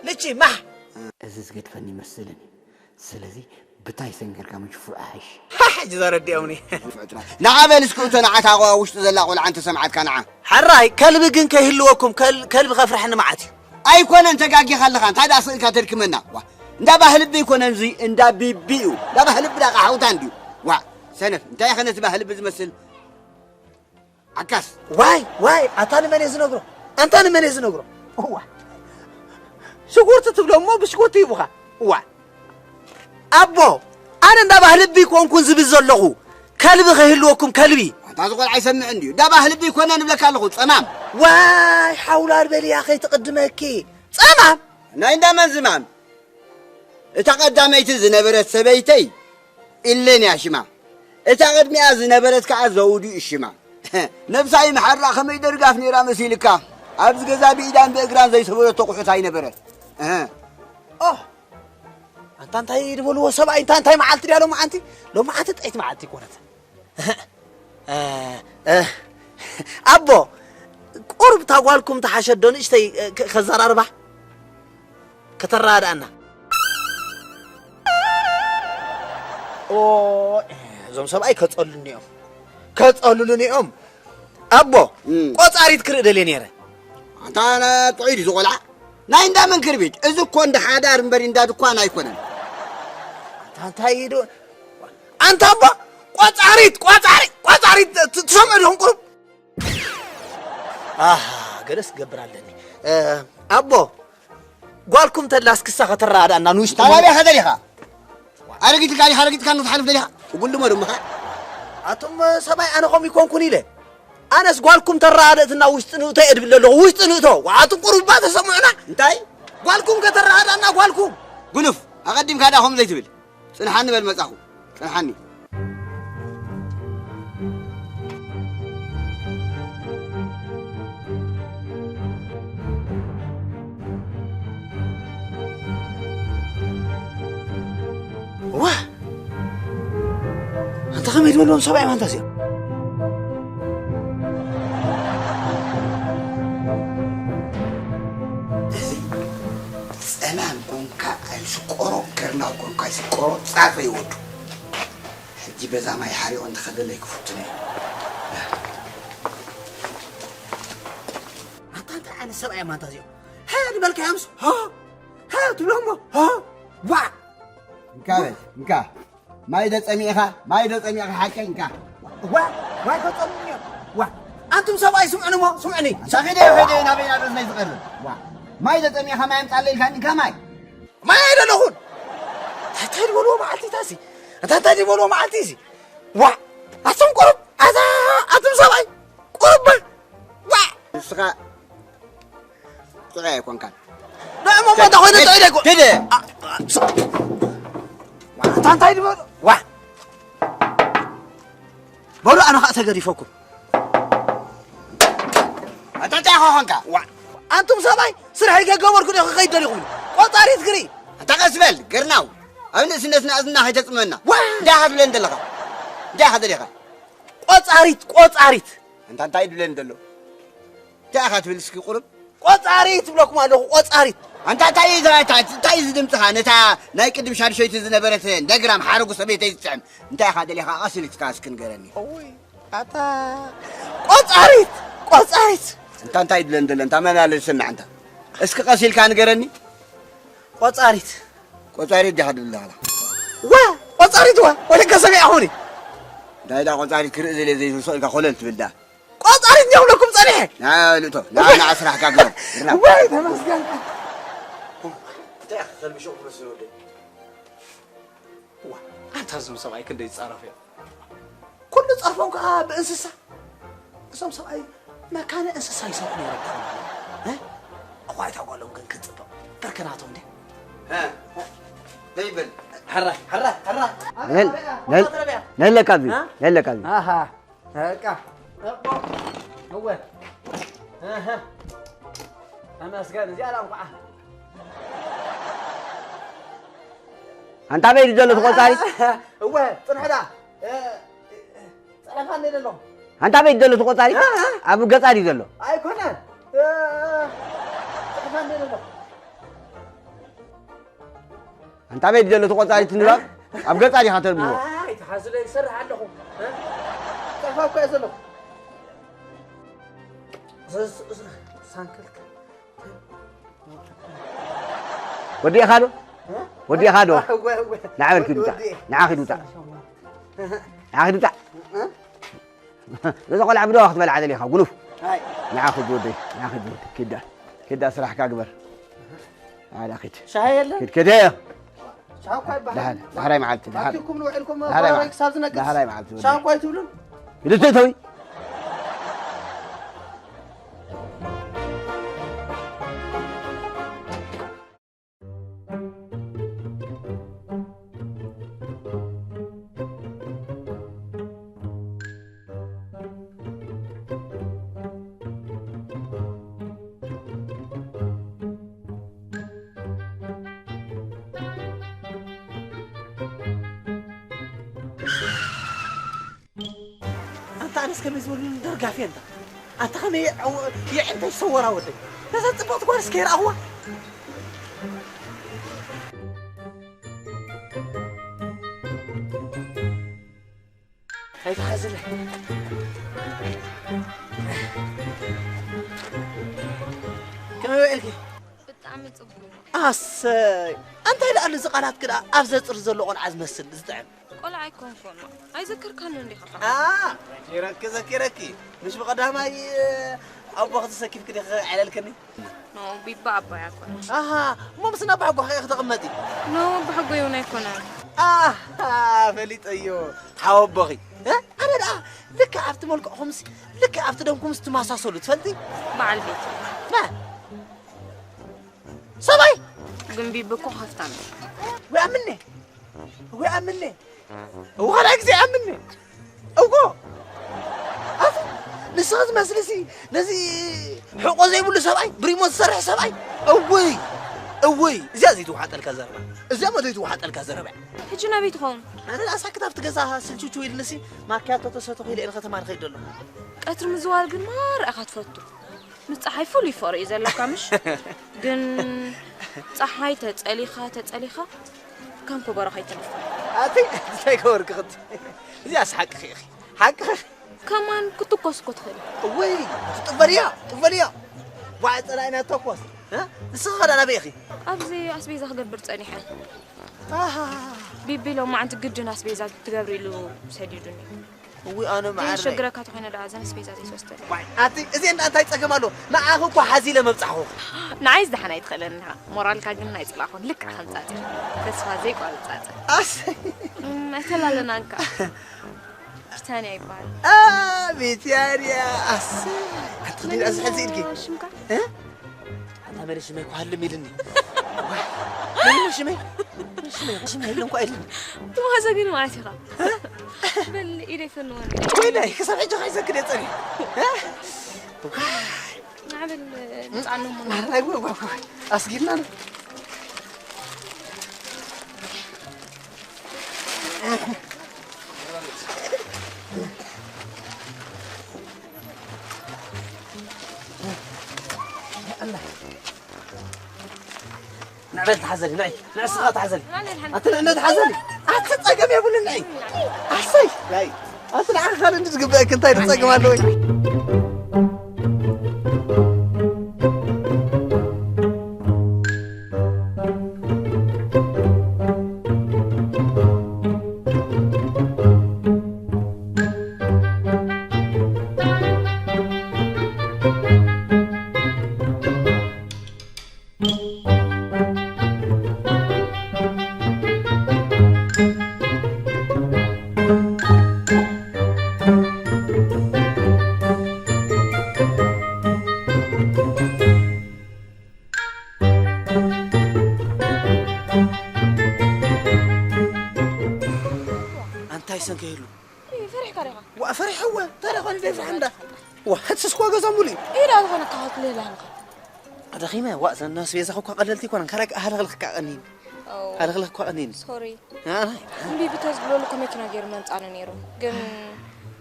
ልቺ፣ ማሕ። እዚ ዝገድፈኒ ይመስልን። ስለዚ ብታይ ሰንገርካ ምጅፉዕ ሓይሽ። ሃ፣ ሕጂ ዘረዲኦምኒ። ንዓ በል እስኪ እቶ ንዓታ ቆ-፣ ውሽጢ ዘላ ቆልዓ እንተሰምዓትካ ንዓ። ሕራይ፣ ከልቢ ግን ከይህልወኩም፣ ከል-፣ ከልቢ ከፍርሐኒ መዓት እዩ። ኣይኮነን፣ ተጋጊኻ ኣለኻ። እንታይ ደኣ ስእልካ ተድክመና? ዋ፣ እንዳ ባህልቢ ኣይኮነን እዚ፣ እንዳ ቢቢ እዩ። እንዳ ባህልቢ ደኣ ቃሓውታ እንድዩ። ዋ፣ ሰነፍ፣ እንታይ ኢኸ ነቲ ባህልቢ ዝመስል? ዓካስ። ዋይ፣ ዋይ፣ ኣታ ንመን እየ ዝነግሮ? ኣንታ ንመን እየ ዝነግሮ? እዋ። ሽጉርቲ ትብሎ እሞ ብሽጉርቲ ይቡኻ። እዋ። ኣቦ፣ ኣነ እንዳ ባህልቢ ኮንኩን ዝብል ዘለኹ። ከልቢ ከይህልወኩም ከልቢ። ኣንታ እዚ ቆልዓ ይሰምዕ እንድዩ። እንዳ ባህልቢ ይኮነ ንብለካ ኣለኹ፣ ጸማም። ዋይ፣ ሓውላል በልያ ከይትቕድመኪ። ጸማም? ናይ እንዳ መን ዝማም? እታ ቀዳመይቲ ዝነበረት ሰበይተይ ኢሌን እያ ሽማ። እታ ቅድሚኣ ዝነበረት ከኣ ዘውዱ እዩ ሽማ። ነብሳ ይምሓራ ከመይ ደርጋፍ ነይራ መሲልካ። ኣብዚ ገዛ ብኢዳን ብእግራን ዘይሰበረቶ ቁሑት ኣይነበረን። እህ። ኦ፣ ኣንታ እንታይ ድበልዎ ሰብኣይ፣ እንታ እንታይ መዓልቲ ድያ ሎመዓንቲ? ሎመዓንቲ ጥዕይቲ መዓልቲ ይኮነት። እ፣ እ፣ ኣቦ፣ ቁሩብ እታ ጓልኩም ተሓሸዶ ንእሽተይ፣ እ፣ ከ-፣ ከዘራርባ? ከተረዳድኣና። ኦ፣ እዞም ሰብኣይ ከጸሉኒ እዮም። ከጸሉሉኒ እዮም። ኣቦ፣ እም። ቆጻሪት ክርኢ ደልየ ነይረ። ኣንታ ነ-፣ ጥዑይ ድዩ ዝቖልዓ? ናይ እንዳ መን ክርቢት? እዚ እኮ እንዳ ሓዳር እምበር እንዳ ድኳን ኣይኮነን። ኣንታ እንታይ ዶ-፣ ኣንታ ኣቦ፣ ቆጻሪት፣ ቆጻሪት፣ ቆጻሪት ት-፣ ትሰምዑ ዲኹም ቁሩብ? ኣሃ፣ ገለስ ክገብር ኣለኒ። እ፣ ኣቦ፣ ጓልኩም ተላስ ክሳ ከተረዳእና ንውሽጢ ታዲያ ሞ- ከደሊኻ? ኣረጊት ኢልካ ዲኻ? ኣረጊት ኢልካ ንትሓልፍ ደሊኻ? ትጉልሞ ድምኻ? ኣቱም ሰብኣይ ኣነ ኸም ይኮንኩን ኢለ። ኣነስ ጓልኩም ተረዳእትና ውሽጢ ንእቶ እየ ድብል ኣለኹ። ውሽጢ ንእቶ። ኣቱም ቁሩባ ተሰምዑና። እንታይ? ጓልኩም ከተረዳእና ጓልኩም። ጉኑፍ፣ ኣቐዲምካ ዳ ኸም ዘይትብል? ጽንሓኒ በል መጻኹ፣ ጽንሓኒ። ዋ! ኣንታ ከመይ ዝበልዎም ሰብኣይ ማንታ እዚኦም? እዚ ጸማም ኮንካ ኣይስቆሮ፣ ከርናው ኮንካ ኣይስቆሮ፣ ጻፈ ይወዱ። ሕጂ በዛ ማይ ሓሪቑ እንተኸደለይ ክፍትኖ እዩ። ኣታ እንታይ ዓይነት ሰብኣይ እማ እንታ እዚኦም? ሃ ዝበልካዮምስ፣ ሃ፣ ሃ ትብሎሞ፣ ሃ፣ ዋ። እንካ በል፣ እንካ። ማይ ዶ ጸሚእኻ? ማይ ዶ ጸሚእኻ ሓቀይ? እንካ። ዋ፣ ዋ፣ ከጸሙኒ እዮም። ዋ፣ ኣንቱም ሰብኣይ ስምዑኒ እሞ፣ ስምዑኒ። ኣንታ ኺደ፣ ኺደ፣ ናበይ፣ ናበይ ናይ ዝቐርብ? ዋ፣ ማይ ዶ ጸሚእኻ? ማይ ኣምጻለይ ኢልካኒ፣ እንካ ማይ። ማይ ኣይደለኹን። እንታይ ዝበልዎ መዓልቲ ታሲ? ኣታ እንታይ ዝበልዎ መዓልቲ እዚ? ዋ! ኣቱም ቁሩብ! ኣታ ኣቱም ሰብኣይ! ቁሩብ በል! ዋ! ንስኻ ጥዑይ ኣይኮንካን። ንዕሞ ሞታ ኮይነ ጥዑይ ደይኮ-፣ ሂደ! ዋ! ኣታ እንታይ ዝበሉ? ዋ! በሉ ኣነ ኸኣ ተገዲፈኩም። ኣታ እንታይ ኢኻ ኾንካ? ዋ! ኣንቱም ሰብኣይ ስራሕ ከይገበርኩ ዶ ክኸይድ ደሊኹም? ቆጻሪት ግሪ! ኣታ ቀስ በል፣ ገርናው። ኣብ ንእስነትና እዝንና ከይተጽመና። ዋ! እንታይ ኢኻ ትብለኒ ዘለኻ? እንታይ ኢኻ ደሊኻ? ቆጻሪት፣ ቆጻሪት! ኣንታ እንታይ ድብለኒ ዘሎ? እንታይ ኢኻ ትብል እስኪ ቁሩብ? ቆጻሪት እብለኩም ኣለኹ፣ ቆጻሪት! ኣንታ እንታይ እዩ፣ እንታይ፣ እንታይ እዩ እዚ ድምጽኻ? ነታ ናይ ቅድም ሻድሾይቲ ዝነበረት እንደ ግራም ሓረጉ ሰበይተይ ዝጥዕም እንታይ ኢኻ ደሊኻ? ቀስ ኢልካ እስኪ ንገረኒ። እውይ፣ ኣታ ቆጻሪት፣ ቆጻሪት! ኣንታ እንታይ ድብለኒ ዘሎ? ኣንታ መን ኣሎ ዝሰምዕ ኣንታ? እስኪ ቀስ ኢልካ ንገረኒ። ቆጻሪት። ቆጻሪት ዲኻ ድብል ኣለኻ? ዋ፣ ቆጻ-፣ ሪትዋ ወለካ ሰሚዕ ኣኹኒ እንታይ ዳ ቆጻሪ ክርኢ ዘለ ዘይስሶ ኢልካ ኮለል ትብል ዳ ቆጻሪ እንዲያው ለኩም ጸኒሐ ና ልእቶ ና ና ስራሕካ ግበር ግርና ወይ ተመስገን እንታይ ከልብሾ ክመስል ወደ ዋ ኣንታ ዝም ሰብኣይ ክንደይ ይጻረፍ እዮም ኩሉ ጸርፎም ከዓ ብእንስሳ እዞም ሰብኣይ መካነ እንስሳ ይሰርሑ ነይሮም ክኾኑ ኣለዎም። እ? እኳ ኣይታ ጓሎም ግን ክትጽብቕ ብርክናቶም እንዴ? እ? ዘይብል። ሕራ፣ ሕራ፣ ሕራ። ነል-፣ ነል-፣ ነለካ ኣብዚ፣ እ? ነለካ ኣብዚ። ኣሃ፣ በቃ። እቦ፣ እወ። ኣሃ። ተመስገን፣ እዚኣ ላ እንኳዓ። ኣንታ በይ ዘሎ ተቖጻሪ? እወ፣ ጽንሕዳ። እ፣ ጸረፋ እንደ ዘሎ። ኣንታ ቤት ዘሎ ተቆጻሪ እ? ኣብ ገጻ ድዩ ዘሎ? ኣይኮነን። እ፣ ጸረፋ እንደ ዘሎ። ኣንታ ቤት ዘሎ ተቆጻሪ ትንባብ ኣብ ገጻ ዲኻ ተንብቦ? ኣይ፣ ተሓዝለ ይሰርሕ ኣለኹ። እ? ጸረፋ እኮ እየ ዘለኹ። ስ-፣ ስ-፣ ስ-፣ ሳንክልክ። ወዲእኻ ዶ? እ? ወዲእኻ ዶ? እወ፣ እወ። ንዓ በል ኪድ ውጻእ። ወዲኤ። ንዓ ኪድ ውጻእ። ንዓ ኪድ ውጻእ። እ? ነዛ ቆልዓ ብደዋ ክትበልዓ ደሊኻ፣ ጉኑፍ። ኣይ። ንዓ ኪድ ወደይ፣ ንዓ ኪድ ወደይ። ኪዳ፣ ኪዳ ስራሕካ ግበር። ንዓ ኪድ። ሻሂ የለን? ኪድ፣ ኪድ። ሻሂ እኳ ይበሃል። ደሓን፣ ዳሕራይ መዓልቲ፣ ደሓን። ኣኪብኩም ንውዕልኩም ዳሕራይ መዓልቲ። ክሳብ ዝነቅጽ። ዳሕራይ መዓልቲ ወደይ። ሻሂ እኳ ኣይትብሉን? ኪድ እተዊ። ኣንታ ኣነስ ከመይ ዝበሉ ደርጋፊ ኣንታ ኣንታ ከመይ የዕንተይ ሰወራ ወደይ ነዛ ጽብቕቲ ጓል እስከ ይረኣኽዋ ኣይትሓዝለ ከመይ ውዒልኪ ብጣዕሚ ጽቡቅ ኣሰይ እንታይ ደኣ እዚ ቃላት ክዳ ኣብ ዘጽር ዘሎ ቆልዓ ዝመስል ዝጥዕም ቆልዓ ኣይኮንኩን። ኣይዘከርካንን ዲኻ? ኣ፣ ዘኪረኪ፣ ዘኪረኪ። ምሽ ብቐዳማይ፣ ኣቦኺ ተሰኪፍኪ ዲኺ ዕለልክኒ? ኖ፣ ቢባ ኣቦይ ኣይኮነን። ኣሃ፣ እሞ ምስ ናብ ኣቦኺ ኢኺ ተቐመጢ? ኖ፣ ኣቦይ እውን ኣይኮነን። ኣሃ፣ ፈሊጠዮ። ሓው ኣቦኺ። እ? ኣነ ደኣ ልክዕ ኣብቲ መልክዕኹምሲ፣ ልክዕ ኣብቲ ደምኩምስ ትመሳሰሉ፣ ትፈልጢ? በዓል ቤት። መን? ሰብኣይ? ግን ቢቢ እኮ ሃፍታም እዩ። ወይ ኣምኔ? ወይ ኣምኔ? እወ፣ ካልኣይ ግዜ ኣምኔ። እወ። ኣቲ ንስኻ ዝመስልሲ ነዚ ሕቆ ዘይብሉ ሰብኣይ፣ ብሪሞት ዝሰርሕ ሰብኣይ። እውይ፣ እውይ፣ እዚኣ ዘይትወሓጠልካ ዘረባ። እዚኣ እሞ ዘይትወሓጠልካ ዘረባ። ሕጂ ናበይ ትኸውን? ኣነ ደኣ ሳክት ኣብቲ ገዛ ስልችውችው ኢልንሲ ማክያቶ ተሰተኹ ኢለ እየ ንከተማ ንኸይድ ዘለኹ። ቀትሪ ምዝዋር ግን ማራ ኢኻ ትፈቱ። ምስ ጸሓይ ፍሉይ ፍቕሪ እዩ ዘለካ ምሽ? ግን ጸሓይ ተጸሊኻ ተጸሊኻ ከም ኮቦሮ ከይትነፍር። ኣቲ እንታይ ገበርኪ ክቲ? እዚኣስ ሓቅኺ ኢኺ። ሓቅኺ። ከማን ክትኮስ እኮ ትኽእል። እወይ፣ ጥበልያ፣ ጥበልያ። ዋዕ ጸላኢና ተኮስ። እ? ንስኺ ኸ ናበይ ኢኺ? ኣብዚ ኣስቤዛ ክገብር ጸኒሐ። ኣሃ። ቢቢ ሎማዓንቲ ግድን ኣስቤዛ ትገብሪ ኢሉ ሰዲዱኒ። እውይ ኣነ ግን መዓረይ። ሸግረካ ተኾይነ ደኣ እዘን ኣስቤዛ ዘይትወስደለይ። ዋይ ኣቲ እዚ እንዳ እንታይ ጸገም ኣሎ? ንዓኺ እኮ ሓዚለ መብጻሕኹ። ንዓይ ዝደሓን ኣይትኽእለኒ ኢኻ። ሞራልካ ግን ናይ ጽላኹን ልክዕ ከም ጻጸ። ተስፋ ዘይቋርጽ ጻጸ። ኣሰይ። እም፣ ኣይተላለናንካ። ብሪታንያ ይበሃል። ኣ፣ ቢትያንያ፣ ኣሰይ። ኣቲ ዲኣ ዝሕዚ ኢድኪ? ሽምካ? እ? ኣታ መን ሽመይ እኮ ሃልም ኢልኒ። ዋይ፣ መን ሽመይ? መን ሽመይ? ሽመይ ኢሉ እንኳ ኢልኒ። ትማዘ ግን ማለት ኢኻ። በል ኢደይ ፈንወኒ። ወይለይ፣ ክሳብ ሕጂ ከይሰክድ እየ ጸኒሐ። እ? ናዕበል ብጻዕኖ ሙና። ማራይ፣ ወይ፣ ወይ፣ ወይ። ኣስጊድና ነው። ንዕበል ተሓዘሊ፣ ንዒ፣ ንዕስኻ ተሓዘሊ። ኣቲ ንዕነ ተሓዘሊ። ኣቲ ጸገም የብሉን፣ ንዒ። ኣሰይ፣ ናይ፣ ኣቲ ንዓኺ ካልእ እንዲ ዝግበአኪ እንታይ ጸገም ኣለዎ? ሰንከ ይሉ። ፈሪሕካ ዲኻ? ዋ፣ ፈሪሐ እወ። እንታይ ደኾነ ዘይፍርሕ እንዳ? ዋ፣ ሕትስስ እኮ ገዛ ሙሉ እዩ። ኢዳ ዝኾነ ካኸት ሌላ ኣለኻ። ኣደኺመ፣ ዋ፣ ዘና ኣስቤዛ እኮ ቀለልቲ ይኮነን። ካራክ ሃለኽልኽካ ቀኒኒ። ኦ። ሃለኽልኽካ ቀኒኒ። ሶሪ። ኣይ፣ ኣይ። እምቢ ብተዝብለሉ እኮ መኪና ገይሩ መምጻኒ ነይሩ። ግን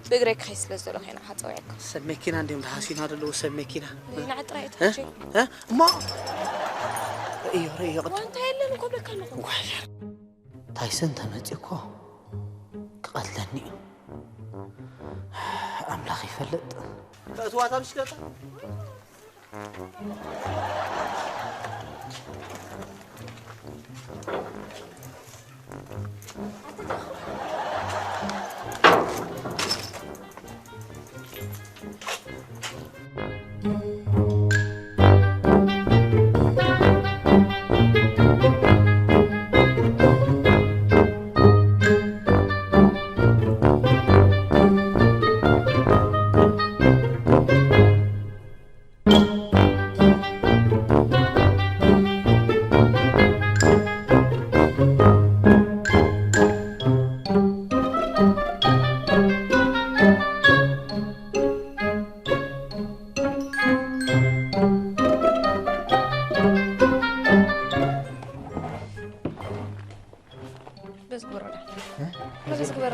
ብእግረይ ክኸይድ ስለ ዝደለኹ ኢና ሓፀውዒካ። ሰብ መኪና እንዲዮም ተሃሲና ዘለዉ ሰብ መኪና። ንዓይ ጥራይ እ? እትሕጂ። እ? እሞ ርእዮ፣ ርእዮ ቅድም። ዋንታ የለን እኮ ብለካ ኣለኹ። ጓይ፣ ታይሰን ተመጺኡ እኮ ክቐትለኒ እዩ። ኣምላኽ ይፈልጥ። ከእትዋታ ብሽክለታ? በዚ ግበሮ ዳ። እ? በዚ ግበሮ።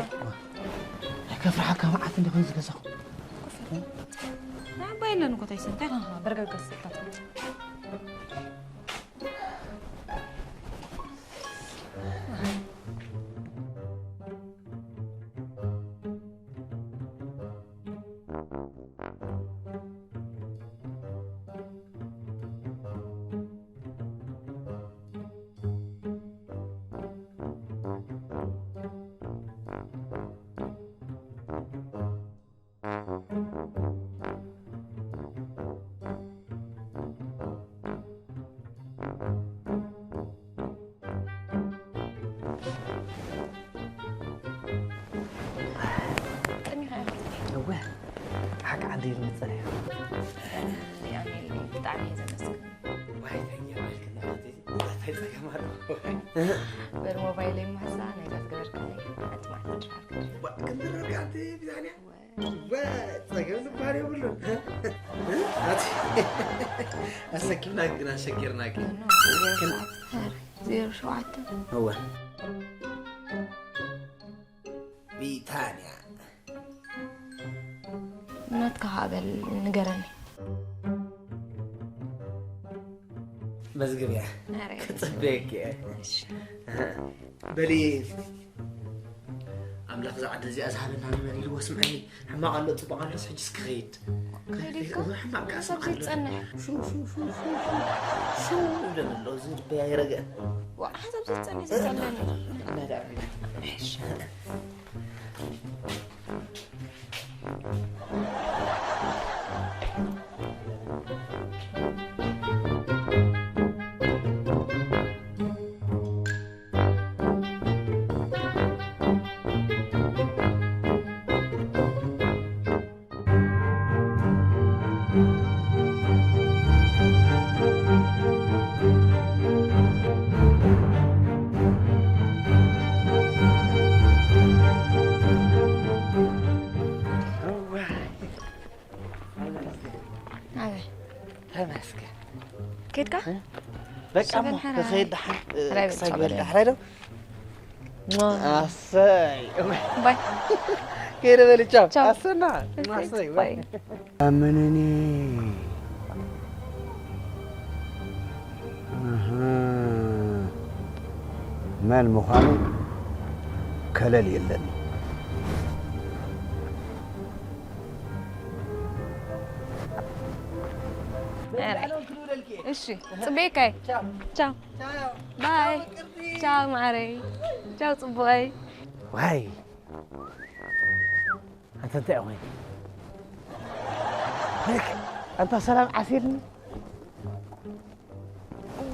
ከፍርሓካ መዓት እንደ ኾይኑ ዝገዛኹ። ኮፍ በል። ንዓባይ የለን እኮ ታይሰን፣ እንታይ ኾንካ? በርገገ ስልታት። ጠሚኻ ኢኻ። እወ፣ ሓቂ ዓንዲ ኢሉ መጸለያ። ኣሜን፣ ብጣዕሚ እየ ዘመስግን። ዋይ፣ ተኛ ማልክና፣ እንታይ ጸገም ኣሎ? በል ሞባይለይ ማሳ፣ ናይዛ ዝገበርካለይ፣ መዓልቲ መዓልቲ ትረኽበኒ። ዋ፣ ክንድረርካ ኣንቲ ቢታንያ? እወ። እወ፣ ጸገም ዝበሃል የብሉን። ኣቲ፣ ኣሰኪፍናኪ ግን ኣሸጊርናኪ። ኖ፣ ዜሮ ሸውዓተ። ዜሮ ሸውዓተ። እወ። ቢታንያ። ናትካ ኸኣ በል ንገረኒ። መዝግብያ። ኣረ። ክጽበየኪ እየ። እሺ። በሊ፣ ኣምላኽ እዛ ዓዲ እዚኣ ዝሃበና ንመን ኢልዎ ስምዐኒ። ሕማቕ ኣሎ፣ ጽቡቕ ኣሎስ፣ ሕጂስ ክኸይድ። ከይዱ እኮ? ሕማቕ ከኣ ሓሳብ ስምዓ ኣሎ። ዘይጸንሕ። ሹ፣ ሹ፣ ሹ፣ ሹ፣ ሹ። ሹ ይብለኒ ኣሎ፣ እዚ ልበይ ኣይረግአን። ዋ፣ ሓሳብ ዘይጸንሕ፣ ዘይጸንሕ። ኣበይ? ተመስገን። ከድካ? በቃ እሞ፣ ሰበን ሓራ። ክኸይድ ደሓን፣ እ፣ ራይ ክሳይ በል፣ ግበል ቻው። ደሓን፣ ራይ ዶ? ሟ። ኣሰይ። ባይ። ከይደ በል፣ ቻው። ቻው። ኣሰና። እሰይ፣ ኣሰይ፣ ባይ። ባይ። ኣመነኒ። ኣሃ። መን ምዃኑ ከለል የለን። ኣረ። እሺ፣ ጽበየካይ። ቻው። ቻው። ባይ። ቻው፣ ማዓረይ። ቻው፣ ጽቡቐይ። ዋይ። ኣንተ እንታይ ኮይኑ? ኣንታ ሰላም ዓሲልኒ።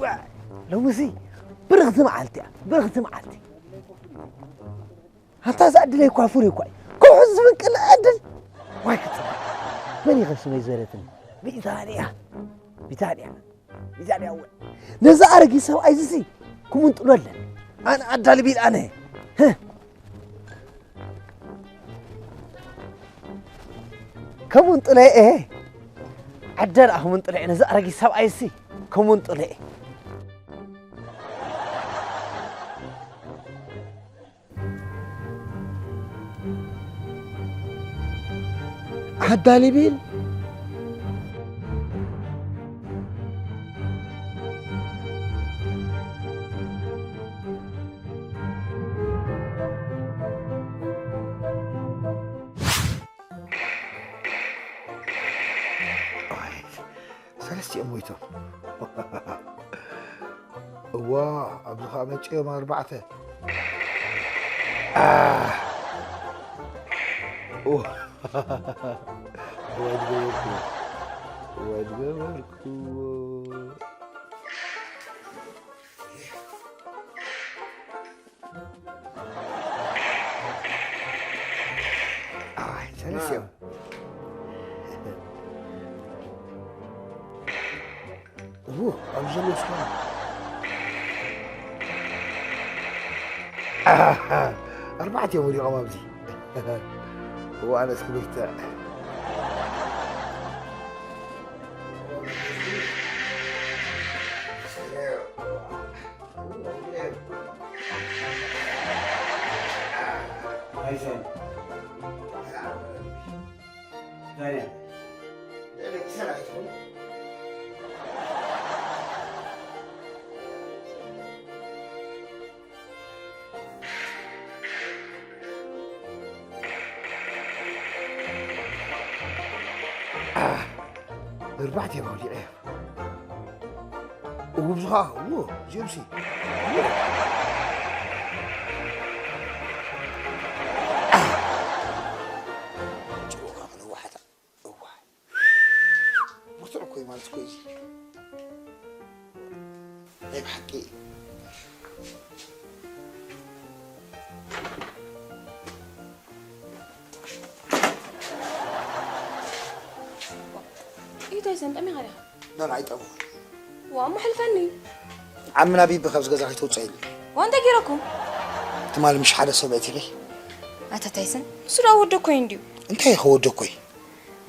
ዋይ። ሎምሲ ብርኽቲ መዓልቲ እያ። ብርኽቲ መዓልቲ። ኣታ እዛ ዕድለይ እኳ ፍሉይ እኳ እዩ። ከምኡ ዝብል ቅለ ዕድል። ዋይ ክጽብቕ። መን እዩ ከስመይ ዝበለትኒ? ቢታንያ። ቢታንያ። ቢታንያ እውን። ነዛ ኣረጊት ሰብኣይ እዚሲ ክምንጥሎ ኣለኒ። ኣነ ኣዳልቢ ኢል ኣነ። ህህ። ከምኡን ጥለየ እየ። ዓደ ደኣ ከምኡን ጥለየ፣ ነዚ ኣረጊት ሰብኣይሲ ከምኡን ጥለየ። ሓዳሊ ቢል። ኣይ፣ ሰለስቲኦም ሞይቶም። እዋ፣ ኣብዚ ኸኣ መጺኦም ኣርባዕተ። ኣህ። እዋ። እዋ፣ ዝገበርኩዎ። እዋ፣ ዝገበርኩዎ። ኣይ፣ ሰለስቲኦም። እዎ፣ ኣብዚ ዘሎ እስኮ። ኣርባዕተ እዮም ወዲቖም ኣብዚ። እዎ፣ ኣነስ ክብርትዕ። ኣይሰን። ዳንያ። ኣርባዕተ እዮም ወዲቐ። እውብዝኻ፣ እዎ፣ ጀምሲ። እዎ። ጭውኻ ክንዋሓጣ። እዋ። ብርቱዕ እኮ እዩ ማለት እኮ እዩ። ናይ ብሓቂ። ኢታይ ሰንጠም ኢኻ ዲኻ? ኖ፣ ኖ፣ ኣይጠምኹን። ዋ፣ እሞ ሕልፈኒ። ዓምና ቢቢ ካብዚ ገዛ ከይተውፅኣይኒ። ዋ፣ እንታይ ገይረኩም? ትማሊ ምሽ ሓደ ሰብ ኣእቲኺ? ኣታ ታይሰን፣ ንሱ ደኣ ወደኮይ እንድዩ። እንታይ ኢኺ ወደኮይ?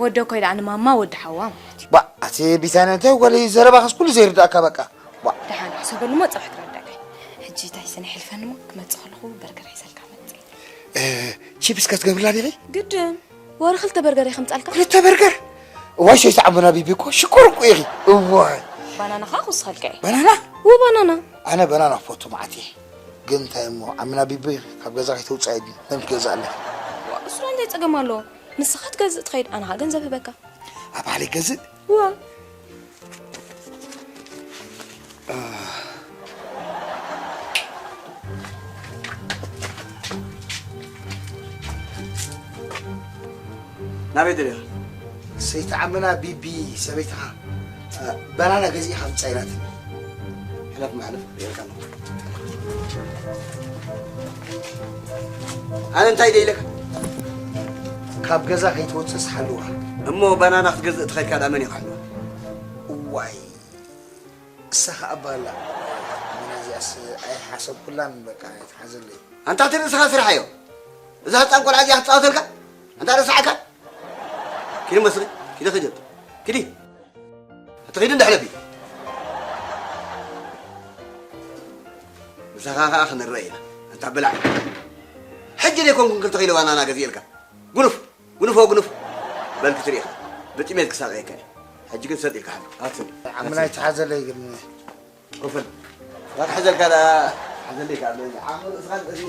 ወደኮይ ደኣ ንማማ ወዲ ሓዋ ማለት እዩ። ባ፣ ኣቲ ቢታንያ፣ እንታይ ጓለይ፣ ዘረባኽስ ኩሉ ዘይርዳእካ በቃ። ባ። ደሓን ሕሰበሉ እሞ ጽባሕ ትረዳእካ። ሕጂ ታይሰን፣ ሕልፈኒ እሞ ክመጽእ ከለኹ በርገር ሒዘልካ መጽእ። እ፣ ቺፕስ ከትገብርላ ዲኺ? ግድን። ወረ ክልተ በርገር እየ ከምጻልካ። ክልተ በርገር? እዋይ፣ ሰይቲ ዓምና ቢቢ እኮ ሽኮር እኮ ኢኺ። እዋይ። ባናና ኸኣ ክውስኸልካ እየ። ባናና? እዎ፣ ባናና። ኣነ ባናና ክፈቱ መዓት እየ። ግን እንታይ እሞ፣ ዓምና ቢቢ ካብ ገዛ ከይተውፅኣይ መን ክገዝኣለይ? ዋ፣ እሱ እንታይ ጸገም ኣለዎ? ንስኻ ትገዝእ ትኸይድ፣ ኣነ ኸኣ ገንዘብ ህበካ። ኣብ ባዕለይ ገዝእ? እዋ። ናበይ ደሊኻ? ሰይቲ ዓምና ቢቢ ሰበይትኻ፣ እ፣ ባናና ገዚእኻ ምጻእ ኢላትኒ። ሕለፍ መሕለፍ ርኤልካ ኣለኹ። ኣነ እንታይ ደይ ኢለካ? ካብ ገዛ ከይትወጽእ ስሓልዋ። እሞ ባናና ክትገዝእ ተኸድካ ደኣ መን እዩ ክሓልዋ? እዋይ፣ እሳ ኸኣ ባላ። ኣነ እዚኣስ ኣይሓሰብኩላን፣ በቃ፣ ኣይትሓዘለይ። ኣንታ እቲ ርእስኻ ስርሓዮ። እዛ ህጻን ቆልዓ እዚኣ ክትጻወተልካ? ኣንታ ርእስኻ ዓካ? ኪዲ መስሊ፣ ኪዲ ኽጀብ። ኪዲ። ኣቲ ኺዲ እንዳ ሕለፊ። ምሳኻ ኸኣ ክንረአ ኢና። ኣንታ ብላዕ። ሕጂ ደይኮንኩን ክልተ ኪሎ ባናና ገዚኤልካ። ጉኑፍ፣ ጉኑፍ፣ ጉኑፍ። በል ክትርኢ ኢኻ። ብጥሜት ክሳቐየካ እየ። ሕጂ ግን ሰጥ ኢልካ ሓፍ። ኣትሰጥ። ዓምና ኣይትሓዘለይ ግን። ኮፈል። ራክ ሓዘልካ ደኣ። ሓዘለይ ከኣ ኣሎ። ዓምር እስኻ ንእዚ።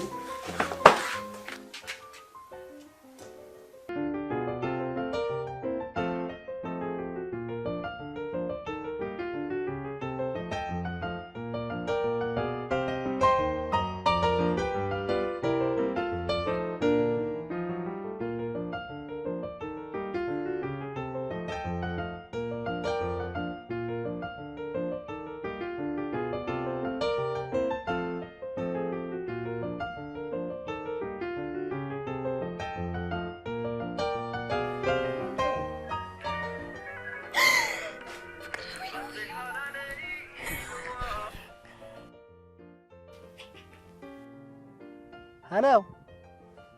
ሃሎ፣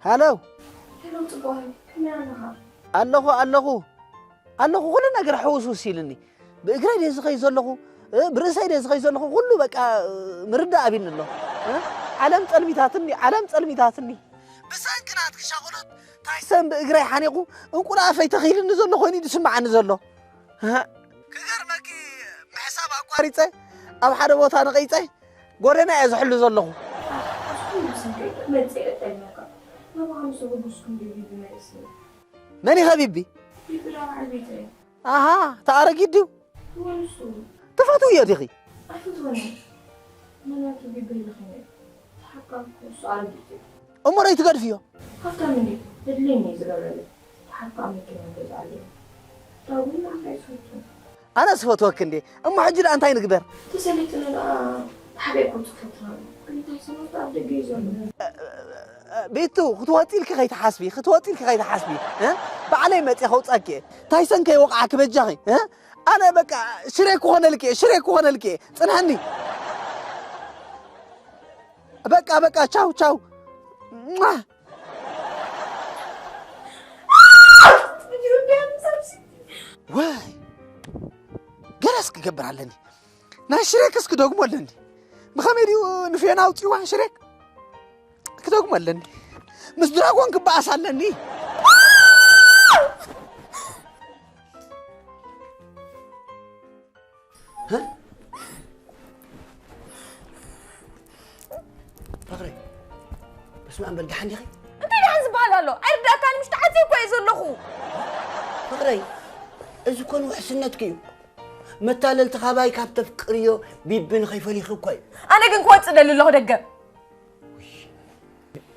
ሃሎ። ሄሎ፣ ጽቡቕ፣ ከመይ ኣለኻ? ኣለኹ፣ ኣለኹ። ኣለኹ፣ ኩሉ ነገር ሕውስውስ ኢልኒ። ብእግረይ ድየ ዝኸይድ ዘለኹ? እ፣ ብርእሰይ ድየ ዝኸይድ ዘለኹ? ኩሉ በቃ፣ እ፣ ምርዳእ ኣቢኒ ኣሎ። እ፣ ዓለም ጸልሚታትኒ፣ ዓለም ጸልሚታትኒ። ብሰንኪ ናትኪ ሻቕሎት ታይሰን ብእግረይ ሓኒቑ እንቁላፈይ ተኺልኒ ዘሎ ኮይኑ እዩ ዝስምዓኒ ዘሎ። እ፣ ክገርመኪ ምሕሳብ ኣቋሪጸ ኣብ ሓደ ቦታ ነቒጸ ጎደና እየ ዝሕሉ ዘለኹ። ኣስኩም ብሰንኪ መጽእ እጠልመካ። መባኻ ምስ ሕጉስኩም ድዩ ብመልስኒ? መን እዩ ኸቢቢ? ቢብላ በዓል ቤተይ። ኣሃ፣ ተኣረጊት ድዩ? እወ፣ ንሱ። ትፈትውዮ ዲኺ? ኣይፈትወን እየ። ምኽንያቱ ቢቢ ህልኽ እየ። ተሓካምኩ፣ ንሱ ኣረጊት እዩ። እሞ ደይ ትገድፍዮ? ሃብታም እንዴ? ዘድልየኒ እዩ ዝገብረለይ። ተሓካም መኪና ይገዝኣለይ። ዳዊት ንዓኻ እዩ ዝፈቱ። ኣነ ዝፈትወክ እንዴ? እሞ ሕጂ ደኣ እንታይ ንግበር? ተሰሊጥና ደኣ ተሓቢኣ ከውጽእ ፈትና። ኣነ እንታይ ሰማዕቱ ኣብ ደገ እዩ ዘሎ። ቤቱ፣ ክትወጺ ኢልኪ ከይትሓስቢ፣ ክትወጺ ኢልኪ ከይትሓስቢ፣ እ? ባዕለይ መጺአ ከውጻኪ እየ። ታይሰን ከይወቕዓኪ በጃኺ፣ እ? ኣነ በቃ ሽሬ ክኾነልኪ እየ፣ ሽሬ ክኾነልኪ እየ። ጽንሕኒ። በቃ፣ በቃ፣ ቻው፣ ቻው። ሟ! ወይ፣ ገለስ ክገብር ኣለኒ። ናይ ሽሬክስ ክደግሞ ኣለኒ። ብኸመይ ድዩ ንፌና ኣውጺዋ ሽሬክ? ክደግሞ ኣለኒ። ምስ ድራጎን ክበኣስ ኣለኒ። እ? ፍቕረይ፣ በስመ ኣብ በል፣ ደሓን ዲኺ? እንታይ ደሓን ዝበሃል ኣሎ? ኣይርዳእካን፣ ምሽ ተዓጽየ እኮ እየ ዘለኹ። ፍቕረይ፣ እዚ እኮ ንውሕስነትኪ እዩ። መታለልቲ ካባይ ካብ ተፍቅርዮ ቢቢ ንኸይፈሊኺ እኮ እዩ። ኣነ ግን ክወጽእ ደሊ ኣለኹ ደገ።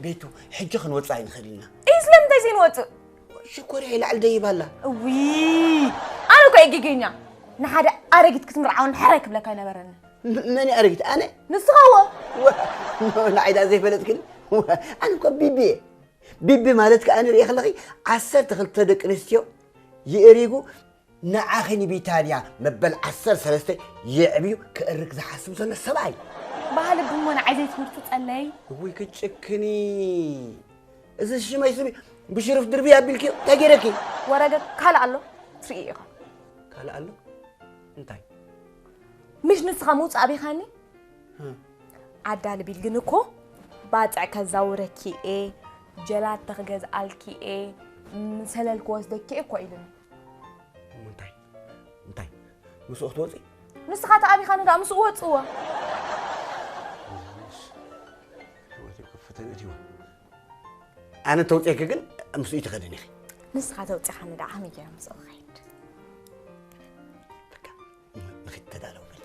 ቤቱ፣ ሕጂ ክንወጽእ ኣይንኽእል ኢና። እይ፣ ስለምንታይ ዘይንወጽእ? ሽኮርያ ይላዕል ደይብ ኣላ። እዊ፣ ኣነ እኮ እየ ጌገኛ። ንሓደ ኣረጊት ክትምርዓውን ሕራይ ክብለካ ኣይነበረኒ። ም-፣ መን እዩ ኣረጊት? ኣነ? ንስኻ እወ። ወ-፣ ንዓይ ደኣ ዘይፈለጥክኒ? ወ-፣ ኣነ እኮ ቢቢ እየ። ቢቢ ማለት ከኣ ንርኢ ከለኺ ዓሰርተ ክልተ ደቂ ኣንስትዮ የእሪጉ ንዓኺ ንቢታንያ መበል ዓሰርተ ሰለስተ የዕብዩ ከእርግ ዝሓስብ ዘሎ ሰብኣይ። ባህሊ ብሞ ንዓይ ዘይትምህርቱ ጸለይ። እውይ ክጭክኒ። እዚ ሽመይ ስሚ ብሽሩፍ ድርቢ ኣቢልኪ እንታይ ገይረኪ? ወረገ ካልእ ኣሎ ትርኢ ኢኻ። ካልእ ኣሎ? እንታይ? ምሽ ንስኻ ምውጻእ ኣቢኻኒ? እ። ኣዳልቢል ግን እኮ ባጽዕ ከዛውረኪ እየ፣ ጀላተ ክገዝኣልኪ እየ፣ ም-፣ ሰለል ክወስደኪ እየ እኮ ኢሉኒ። እሞ እንታይ? እንታይ? ምስኡ ክትወጺ? ንስኻ ተኣቢኻኒ ደኣ ምስኡ ወጽእዎ። ህይወተይ ከፈተን እትይዋ። ኣነ ተውፅየኪ ግን ምስኡ ትኸድን ኢኺ። ንስኻ ተውፅኻኒ ደኣ ከመይ ገይረ ምስኡ ክኸይድ? በቃ፣ ንኺድ ተዳለው በል።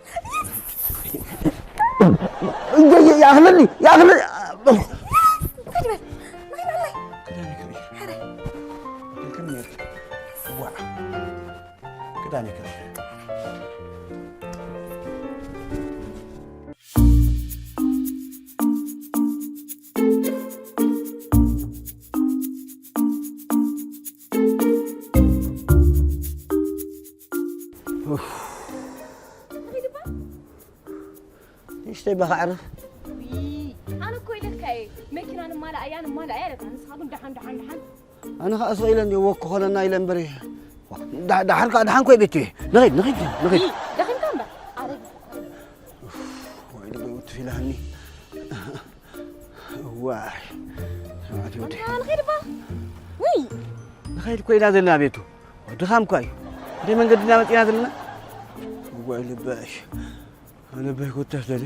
እየ፣ እየ፣ ይኣኽለኒ፣ ይኣኽለኒ። እንታይ ትበል? ናይ፣ ናይ፣ ናይ። ክዳን ይክብር። ኧረ። ክልክል ነርክ። ዋዕ። ክዳን ይክብር። ንእሽተይ ባኻ ዕረፍ። ውይ፣ ኣነ እኮ ኢለካ እየ፣ መኪና ንማልኣ እያ፣ ንማልኣ እያ ኢለካ። ንስኻ ግን ደሓን፣ ደሓን፣ ደሓን። ኣነ ኸዓ ስቕ ኢለ እንዲ ወክ ኾነና ኢለ እምበር እየ። ዋ፣ ዳ-፣ ደሓን ከኣ ደሓን ኮይ ቤቱ እየ። ንኺድ፣ ንኺድ፣ ንኺድ። ውይ፣ ደኺምካ እምበር። ኣረ፣ ዋይ፣ ልበይ ውትፍ ኢላኒ። ዋይ፣ ሰማዕቲ ወዲ። ኣንታ ንኸይድ እባ። ውይ። ንኸይድ እኮ ኢና ዘለና ቤቱ። ድኻም እኳ እዩ። እንደ መንገድና መፂና ዘለና። ዋይ ልበሽ። ልበይ ኮታስ ደለ።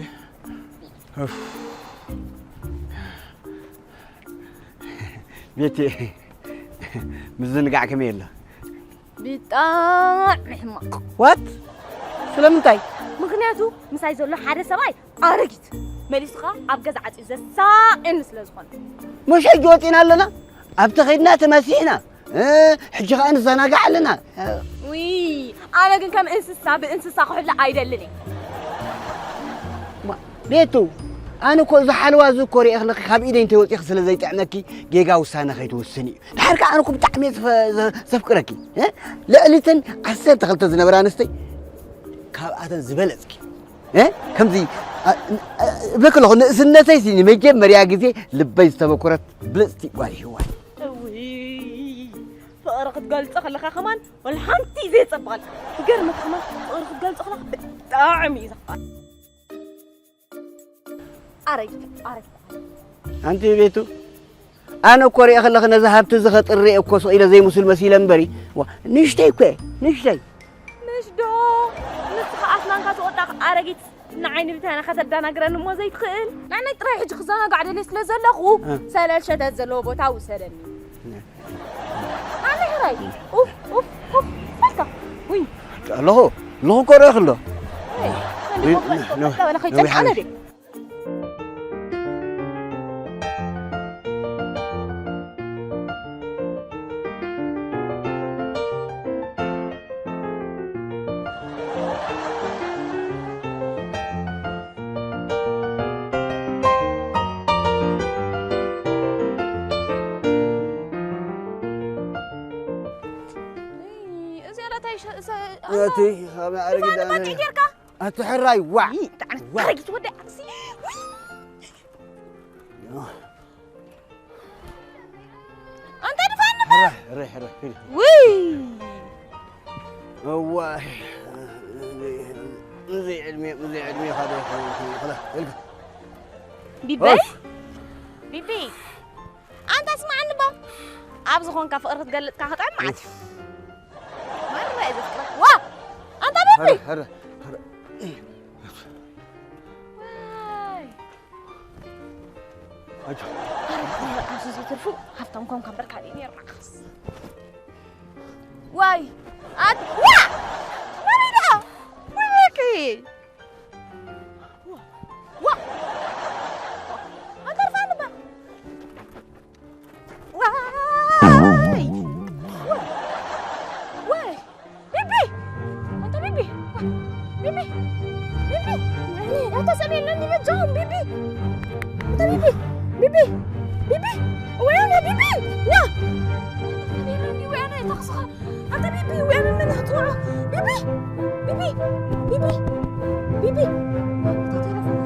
ኡፍ። ቤቴ፣ ምዝንጋዕ ከመይ የለ? ብጣዕሚ ሕማቕ። ዋት? ስለምንታይ? ምኽንያቱ ምሳይ ዘሎ ሓደ ሰብኣይ ኣረጊት መሊሱ ኸኣ ኣብ ገዛ ዓጽዩ ዘሳቕየኒ ስለ ዝኾነ። ምሽ ሕጂ ወጺና ኣለና፣ ኣብቲ ኸይድና ተመሲሕና፣ እ፣ ሕጂ ኸኣ ንዘናጋዕ ኣለና። ውይ፣ ኣነ ግን ከም እንስሳ ብእንስሳ ክሕሎ ኣይደልን እየ። ማ-፣ ቤቱ፣ ኣነ እኮ እዚ ሓለዋ እዚ እኮ ሪኤ ከለኺ ካብ ኢደይ እንተወፂኺ ስለ ዘይጥዕመኪ ጌጋ ውሳነ ከይትውስኒ እዩ። ድሓር ከኣ ኣነ እኮ ብጣዕሚ እየ ዝፈ-፣ ዘ-፣ ዘፍቅረኪ፣ እ? ልዕሊ እተን ዓሰርተ ክልተ ዝነበራ ኣንስተይ ካብኣተን ዝበለፅኪ፣ እ? ከምዚ፣ ኣ-፣ ን-፣ እ-፣ እብለኪ ኣለኹ፣ ንእስነተይ ሲ ንመጀመርያ ግዜ ልበይ ዝተበኮረት ብልፅቲ ጓል ይህዋይ። እውይ፣ ፍቕሪ ክትገልጾ ከለኻ ከማን ወላ ሓንቲ ዘየጸብቐልካ። ይገርመካ ከማን ፍቕሪ ክትገልጾ ከለኻ ብጣዕሚ እዩ ዘኽፍኣካ። ኣረጊት፣ ኣረጊት። ኣንቲ ቤቱ፣ ኣነ እኮ ሪኤ ከለኺ ነዚ ሃብቲ እዚ ከጥሪ እኮ ስቕ ኢለ ዘይምስል መሲለ እምበሪ፣ ዋ፣ ንእሽተይ እኮ እየ፣ ንእሽተይ። ምሽ ዶ? ንስኻ ኣስናንካ ተወዳቕ ኣረጊት ንዓይ ንብታና ከተዳናግረኒ እሞ ዘይትኽእል? ንዓይ ጥራይ ሕጂ ክዘናጋዕ ደልየ ስለ ዘለኹ፣ እ። ሰለል ሸተት ዘለዎ ቦታ ውሰደኒ። እ። ኣነ ሕራይ፣ ኡፍ፣ ኡፍ፣ ኡፍ፣ በልካ። ውይ። ኣለኹ፣ ኣለኹ እኮ ሪኤኺ ኣሎ። ውይ፣ ውይ፣ ወላ ከይጨንቅ ነዊሕ ኣነ ሓቢሽ። ድየ? እዚኣ ላታ ይሸ-፣ ሰ-፣ ኣቲ፣ ኣብ ኣረጊት ዝፋን ኣነ ባቂ ጌርካ? ኣቲ ሕራይ፣ ዋዕ! ይይ፣ ብጣዕሚ ዋዕ! ኣረጊት ወዲ ዓርሲ። ውይ! ኣንታ ድፋን ንፋ! ሕራይ፣ ሕራይ፣ ሕራይ፣ ሂድ። ውይ! እዋይ! እዚ ዕድሜ፣ እዚ ዕድሜ ካዶ፣ ኸላ፣ ኢልካ። ቢበይ? ኦፍ! ቢቢ! ኣንታ ስማዓኒ እባ። ኣብ ዝኾንካ ፍቕሪ ክትገልጽካ ክጥዕም መዓት እዩ። መራ እዩ ዘፍቅረካ። ዋ! ኣንታ ቢቢ! ሕረ፣ ሕረ፣ ሕረ። ዋይ! ኣጆ። ኣረ፣ ኣብዚ ዘይተርፉ ሃብታም ኮንካ እምበር ካልእ ነይሩ መዓስ። ዋይ! ኣት-፣ ዋ! መን እዩ ደኣ? ወይለኪ! ዋ! ዋ! ኣንታ ርፋን እባ! ዋይ! ዋይ! ቢቢ! ኣንታ ቢቢ! ዋ! ቢቢ! ቢቢ! ወይኔ! ኣታ ሰብ የለን በጃኹም! ቢቢ! ኣታ ቢቢ! ቢቢ! ቢቢ! ወይኔ ቢቢ! ዋ! ኣታ ሰብ የለን ወይኔ! ተኽስኻ! ኣንታ ቢቢ፣ ወያነ መን ክትወዖ? ቢቢ! ቢቢ! ቢቢ! ቢቢ! እታ ቴሌፎን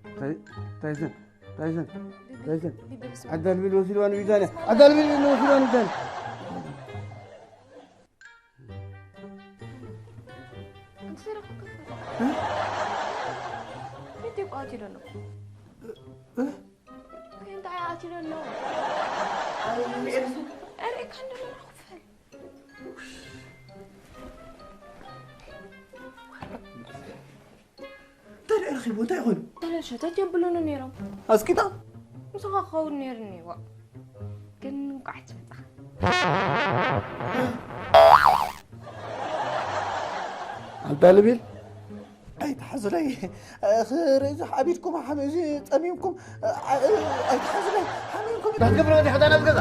እንታይ፣ እንታይ ዘን? እንታይ ዘን? እንታይ ዘን? ቢቢ፣ ብስም ዓዳልቢል ወሲድዋ ንቢታንያ። ዓዳልቢል ወሲድዋ ንቢታንያ። ኣንቲ ሰረኹ ከፈል። እ? ቤት እኮ ኣትዩ ዘሎ። እ? እንታይ ኣትዩ ዘሎ? ኣይ፣ ኣረ፣ ካን ዘሎ ክፈል። እንታይ ደኣ ረኺቡ? እንታይ ኮይኑ? ተለል ሸተት የብሉን ነይሮም። ኣስቂጣ? ምሳኻ ክኸውን ነይሩ እኒዋ። ግን እንቋዕ ትመጣ። ኣንታ ልቢል? ኣይትሓዙለይ። ክርእዚ ሓቢድኩም፣ ሓሚዚ ጸሚምኩም። ኣይትሓዙለይ። ሓሚምኩም። ባክብሮ ወዲ ሕዳና ዝገዛ።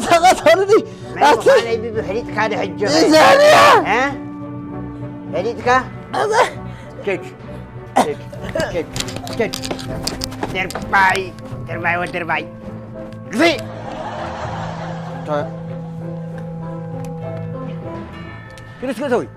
ተቐተሉኒ። ናይ ኣቲ ምዃነይ ብብሕሊጥካ ዶ ሕጂ ኸ? ዘርያ! እ? ፈሊጥካ? ኬድ፣ ኬድ፣ ኬድ፣ ኬድ። ደርባይ፣ ደርባይ፣ ወዲ ደርባይ። ግዜ! ተ-፣ ኪድ እስከ ተውይ።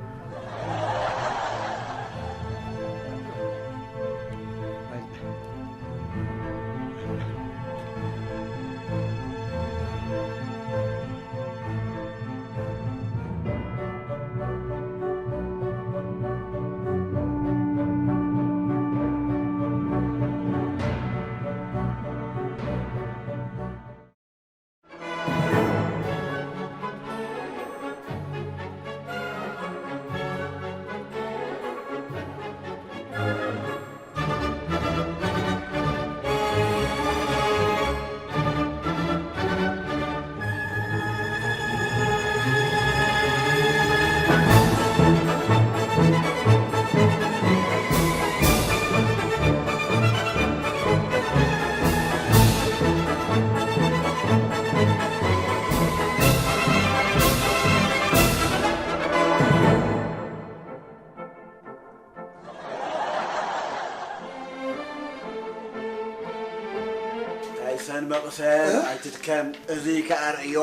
ሰን መቕሰን እ? ኣይትድከም፣ እዚ ከኣ ርእዮ።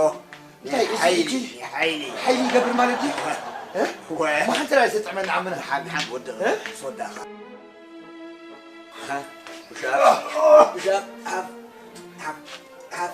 እንታይ፣ እዚ ሓይሊ፣ ሕጂ ሓይሊ። ሓይሊ ይገብር ማለት ድዩ? እ? ወ- እሞ ሓንቲ ደኣ ዝተጥዕመና ዓምና። ሓም፣ ሓም፣ ወዲ እ? ሶዳኻ። ሃ? ውሻ፣ ውሻ፣ ሓፍ፣ ሓፍ፣ ሓፍ።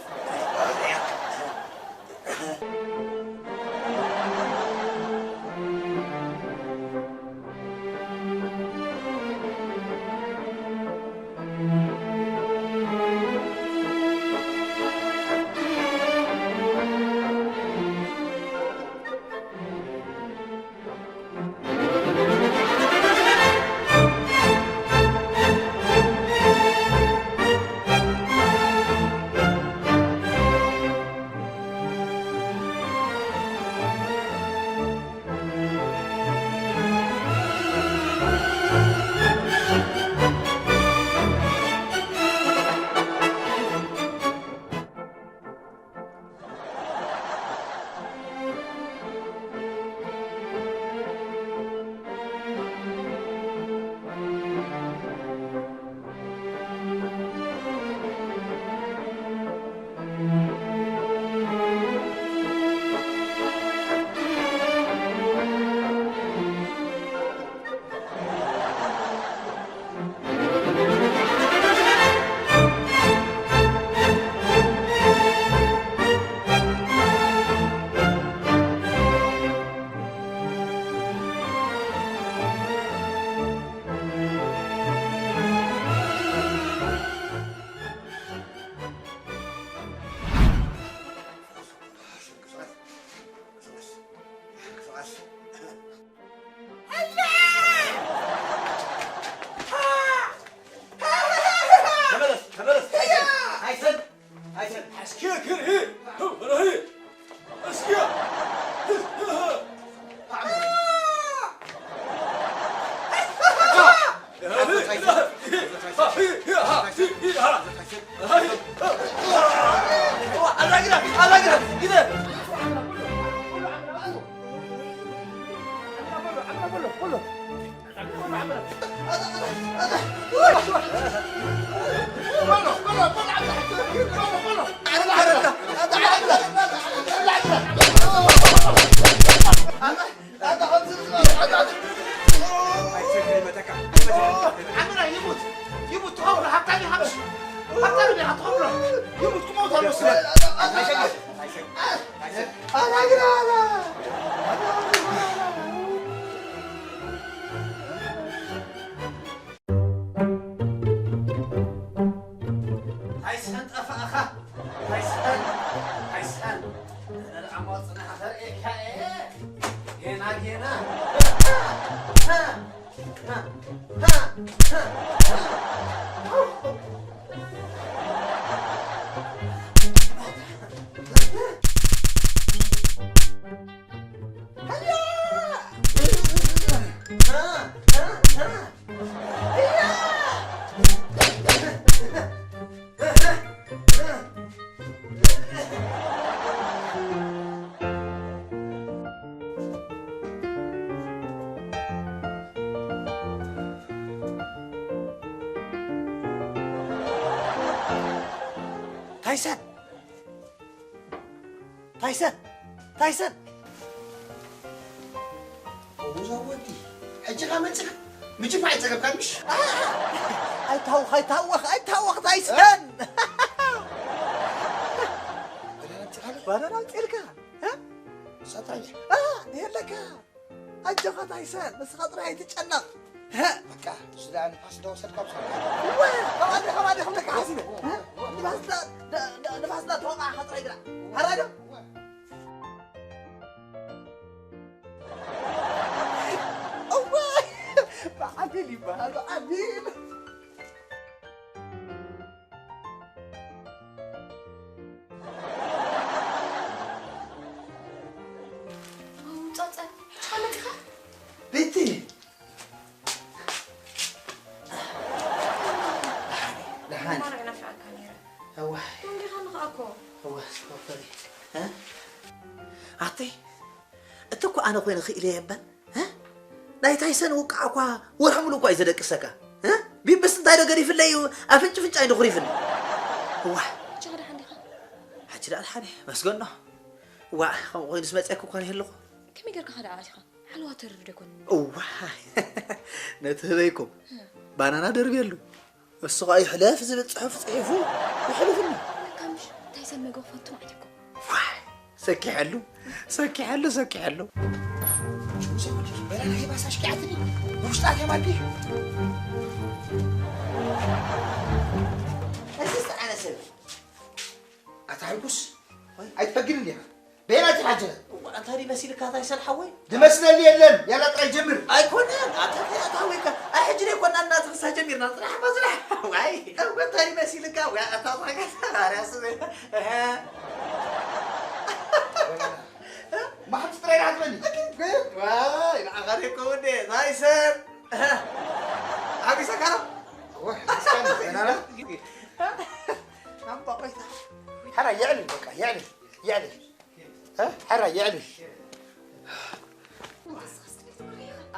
ተመለስ፣ ተመለስ። ኣይሰን፣ ኣይሰን። እስኪ ክርኢ፣ በርሂ። እስኪ። ኣላግራ፣ ኣላግራ፣ ግደ። ኣይስሐን ጠፋእኻ። ኣይስሐን። ኣይስሐን። ኣነ ደኣ ሞጽናኻ ከርእየካ እየ። ጌና፣ ጌና። ታይሰን! ታይሰን! ታይሰን! እዛ ወዲ፣ ሕጂ ኸ መጺኻ? ምጅፋ ኣይጸገብካን ምሽ? ኣይታወኽ፣ ኣይታወኽ፣ ኣይታወኽ ታይሰን! ባናና ኣምጺእካ? ባናና ኣምጺእልካ? እ? ሳታይ። እ፣ የለካ። ኣጆኻ ታይሰን፣ ንስኻ ጥራይ ኣይትጨነቕ። ሀ! በቃ፣ እሱ ደኣ ንፋስ ዶ ወሰድካ ብሰልካ? እወ፣ ከባዲ፣ ከባዲ ክብለካ ሓሲበ። ሀ? ንፋስ ዳ-፣ ዳ-፣ ዳ-፣ ንፋስ ዳ ተወቃዕካ ጥራይ ግዳ። ሓራይ ዶ? እወ። እወ! ብዓቢል ይበሃል፣ ብዓቢል። ጸጸ፣ ጫመትኻ? ቤቲ። ደሓን። ማራ ናፊቓካ ነይረ። እዋይ። እንዲኻ ንኽኣኮ። እዋ፣ ስፖርተሪ። እ? ኣቲ፣ እቲ እኮ ኣነ ኮይነ ክኢለ የበን። እ? ናይ ታይሰን ውቃዕ እኳ ወርሒ ሙሉእ እኳ እዩ ዘደቅሰካ። እ? ቢብስ እንታይ ዶ ገዲፍለይ እዩ? ኣፍንጭ ፍንጫይ ዶ ኩሪፍኒ? እዋ። ሕጂ ችዳ ሓደ መስገኖ። ዋ፣ ከምኡ ኮይኑ ዝመፀኩ እኮ ይህልኹ። ከመይ ጌርካ ከ ደኣ ኣቲኻ? ሓለዋ ተርፍ ዶ ኣይኮነን? እዋ፣ ነቲ ህበይኩም ባናና ደርብየሉ። እሱ ኸኣ ይሕለፍ ዝብል ጽሑፍ ጽሒፉ ይሕልፍኒ። ለካ ምሽ እንታይ ሰብ መግቢ ክፈቱ ማለት እኮ። ዋይ፣ ሰኪሐሉ፣ ሰኪሐሉ፣ ሰኪሐሉ። በላ ናይ ባሳ ሽኪዓትኒ፣ ውሽጣ ከማዲ። እዚ ዝጸዓነ ሰብ። ኣታ ሓጎስ፣ ኣይትፈግርን ዲኻ? በየናይ ትሓጀ? እዋ፣ ኣንታ ድዩ መሲልካ ኣታ ይሰል ሓወይ? ዝመስለኒ የለን። ያላ ጥራይ ጀምር። ኣይኮነን፣ ኣታ እንታይ ኣታ ሓወይካ? ኣይ፣ ሕጂ ደይ ኮና እናተኸሳ ጀሚርና። ጥራሕ እባ ዝራሕ። ዋይ፣ እዋ፣ እንታይ ድዩ መሲልካ? ወይ ኣታ ተኸሳ፣ ኣርያስ፣ እህ። ማሕት ጥራይ ደኣ ትበሊ። ዋይ፣ ንዓኻ ደይ ኮ ወደ፣ ናይሰን። እህ። ዓቢሰካ ነው? ወሕ፣ እስካን ዘናና። ኣምባ ቆይታ። ሓራ የዕልል፣ በቃ፣ የዕልል፣ የዕልል። እ? ሓራ የዕልል።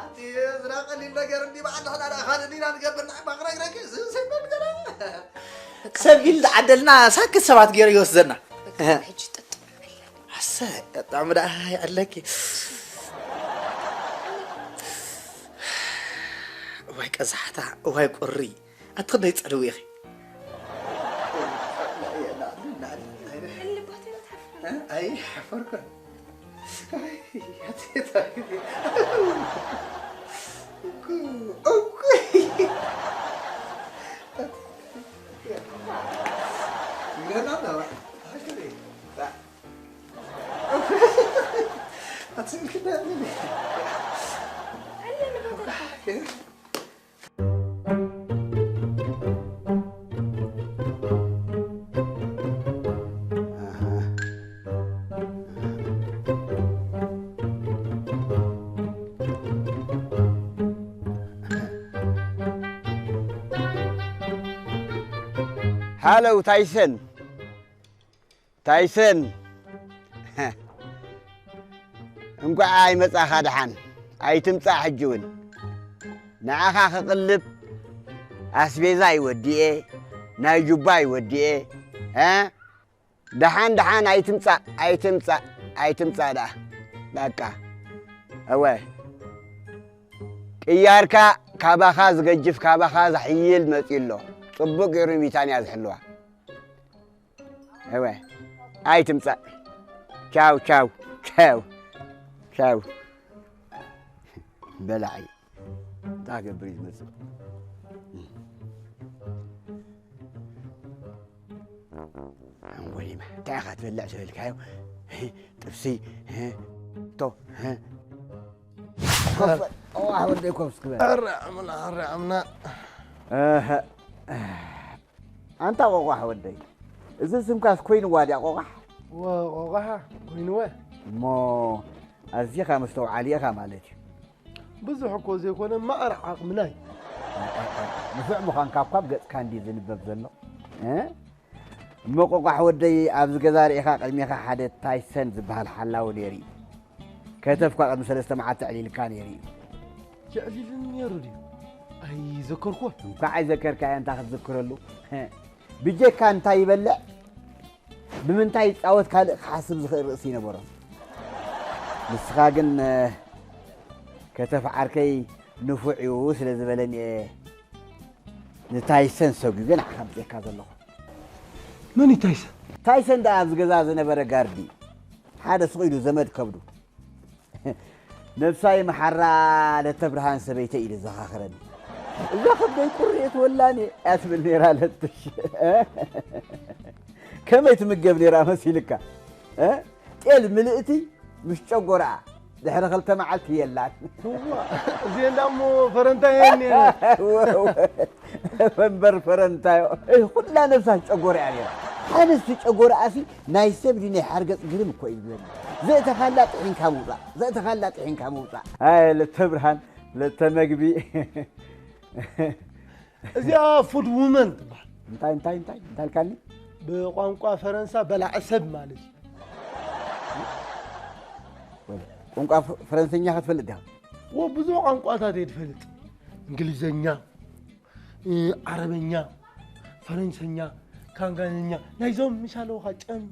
ኣቲ፣ ዝና ቀሊል ነገር እንዲ በዓል ንሕና ደኣ ካልእ እንዲና ንገብር፣ ንዓይ ባኽረግረግ፣ እዚ ሰይበል ገና። በቃ፣ ሰብ ኢል ዝዓደልና ሳክት ሰባት ገይሩ ይወስደና። በቃ፣ እህ። ሕጂ ጥጥ። ኣሰ፣ ጥዑም ደኣ ይዕለኪ። እዋይ ቀዛሕታ፣ እዋይ ቁሪ። ኣቲ ክንደይ ትጸልዊ ኢኺ? ኣይ፣ ሓፈርኩ። ሃለው ታይሰን። ታይሰን፣ እንኳዕ ኣይመጻኻ ደሓን። ኣይትምጻእ ሕጂ እውን። ንዓኻ ክቕልብ ኣስቤዛ ይወዲኤ፣ ናይ ጁባ ይወዲኤ። እ? ደሓን ደሓን ኣይትምጻእ፣ ኣይትምጻእ፣ ኣይትምጻእ ደኣ። በቃ። እወ። ቅያርካ ካባኻ ዝገጅፍ፣ ካባኻ ዝሕይል መጺኡ ኣሎ። ጽቡቕ ገይሩ ቢታንያ ዝሕልዋ። እወ፣ ኣይትምጻእ። ቻው፣ ቻው፣ ቻው፣ ቻው። በላዒ። እንታይ ገብር እዩ ዝመጽእ? ወይማ፣ እንታይ ኢኻ ትበልዕ ተበልካዮ? ጥብሲ፣ ቶ፣ ኦ፣ ኣወደይ ኮፍ እስኪ በል። ኣረ ኣምና፣ ኣረ ኣምና። ኣንታ ቆቋሕ ወደይ፣ እዚ ስምካስ ኮይንዋ ድያ ቆቋሕ? ወ-፣ ቆቋሓ ኮይንወ። እሞ ኣዚኻ መስተውዓሊ ኢኻ ማለት እዩ። ብዙሕ እኮ ዘይኮነ እምበኣር ዓቕምና እዩ። ንፉዕ ምዃንካ እኳ ኣብ ገጽካ እንድዩ ዝንበብ ዘሎ። እ? እሞ ቆቋሕ ወደይ፣ ኣብዚ ገዛ ርኢኻ ቅድሜኻ ሓደ ታይሰን ዝበሃል ሓላዊ ነይሩ እዩ። ከተፍኳ ቅድሚ ሰለስተ መዓልቲ ኣዕሊልካ ነይሩ እዩ። የዕሊልኒ ነይሩ ድዩ? ኣይዘከርኩዎን። እንኳዕ ኣይዘከርካዮ፣ እንታይ ክትዝክረሉ? ብጀካ እንታይ ይበልዕ፣ ብምንታይ ይጻወት ካልእ ክሓስብ ዝኽእል ርእሲ ይነበሮን። ንስኻ ግን፣ እ፣ ከተፍ ዓርከይ ንፉዕ እዩ ስለ ዝበለኒ እየ ንታይሰን ሰጒገ ንዓኻ ኣምጺኤካ ዘለኹ። መን እዩ ታይሰን? ታይሰን ደኣ ኣብዚ ገዛ ዝነበረ ጋርዲ፣ ሓደ ስቕ ኢሉ ዘመድ ከብዱ። ነብሳ ይምሓራ ለተብርሃን ሰበይተይ ኢሉ ዘኻኽረኒ። እዛ ከብደይ ቁርየት ወላኒ እያ ትብል ነይራ ለትሽ። ከመይ ትምገብ ነይራ መሲልካ? እ? ጤል ምልእቲ ምስ ጨጎርኣ ድሕሪ ክልተ መዓልቲ የላን። እዋ፣ እዚኤን ደኣ እሞ ፈረንታይ እየን ነይረን። እወ፣ እወ። እምበር ፈረንታዮ። እህ፣ ኩላ ነብሳ ጨጎርኣ ነይራ። ኣነስ ጨጎርኣሲ ናይ ሰብ ድዩ ናይ ሓርገጽ ግርም እኮ እዩ ዝብለኒ። ዘእተኻላ ጥሒንካ ምውጻእ፣ ዘእተኻላ ጥሒንካ ምውጻእ። ኣይ፣ ለተብርሃን፣ ለተመግቢ። እዚኣ ፉድ ውመን ትበሃል። እንታይ፣ እንታይ፣ እንታይ፣ እንታይ ኢልካኒ? ብቋንቋ ፈረንሳ በላዕ ሰብ ማለት እዩ። ወይ፣ ቋንቋ ፈ-፣ ፈረንሰኛ ክትፈልጥ ዲኻ? ወ-፣ ብዙሕ ቋንቋታት እየ ዝፈልጥ። እንግሊዘኛ፣ እ፣ ዓረበኛ፣ ፈረንሰኛ፣ ካንጋነኛ፣ ናይዞም ምሽ ኣለዉኻ ጨም፣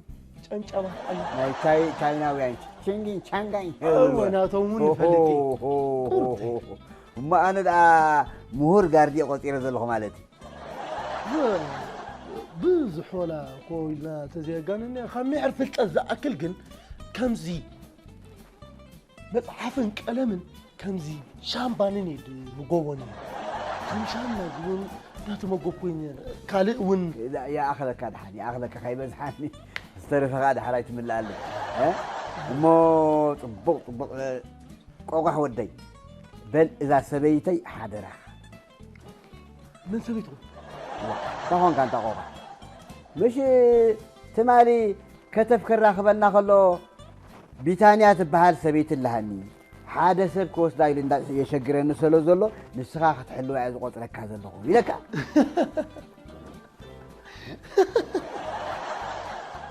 ጨንጨባ። ናይ ቻይ- ቻይናውያን ቺንጊን ቻንጋን እወ፣ ናቶም እውን ንፈልጥ እዩ። እሞ ኣነ ደኣ ምሁር ጋርዲ ቆፂረ ዘለኹ ማለት እዩ። ብዙሕ ወላ እኮ ኢልና ተዘየጋንነ ካብ ምሕር ፍልጠት ዝኣክል ግን ከምዚ መፅሓፍን ቀለምን ከምዚ ሻምባንን እዩ ዝጎቦኒ። ከም ሻምና እውን እናተመገብኩ ነይረ። ካልእ እውን ይኣኽለካ ድሓን ይኣኽለካ ከይበዝሓኒ ዝተረፈ ከዓ ድሓር ኣይትምልኣለይ። እሞ ፅቡቕ ፅቡቕ ቆቋሕ ወደይ በል እዛ ሰበይተይ ሓደራኻ። መን ሰበይትኹም? እንታይ ኾንካ እንታ ቆቋሕ? ምሽ ትማሊ ከተፍ ክራኽበና ከሎ ቢታንያ ትበሃል ሰበይቲ ኣለሃኒ ሓደ ሰብ ክወስዳ ኢሉ እንዳ የሸግረኒ ስለ ዘሎ ንስኻ ክትሕልዋ እየ ዝቆፅረካ ዘለኹ ኢለካ።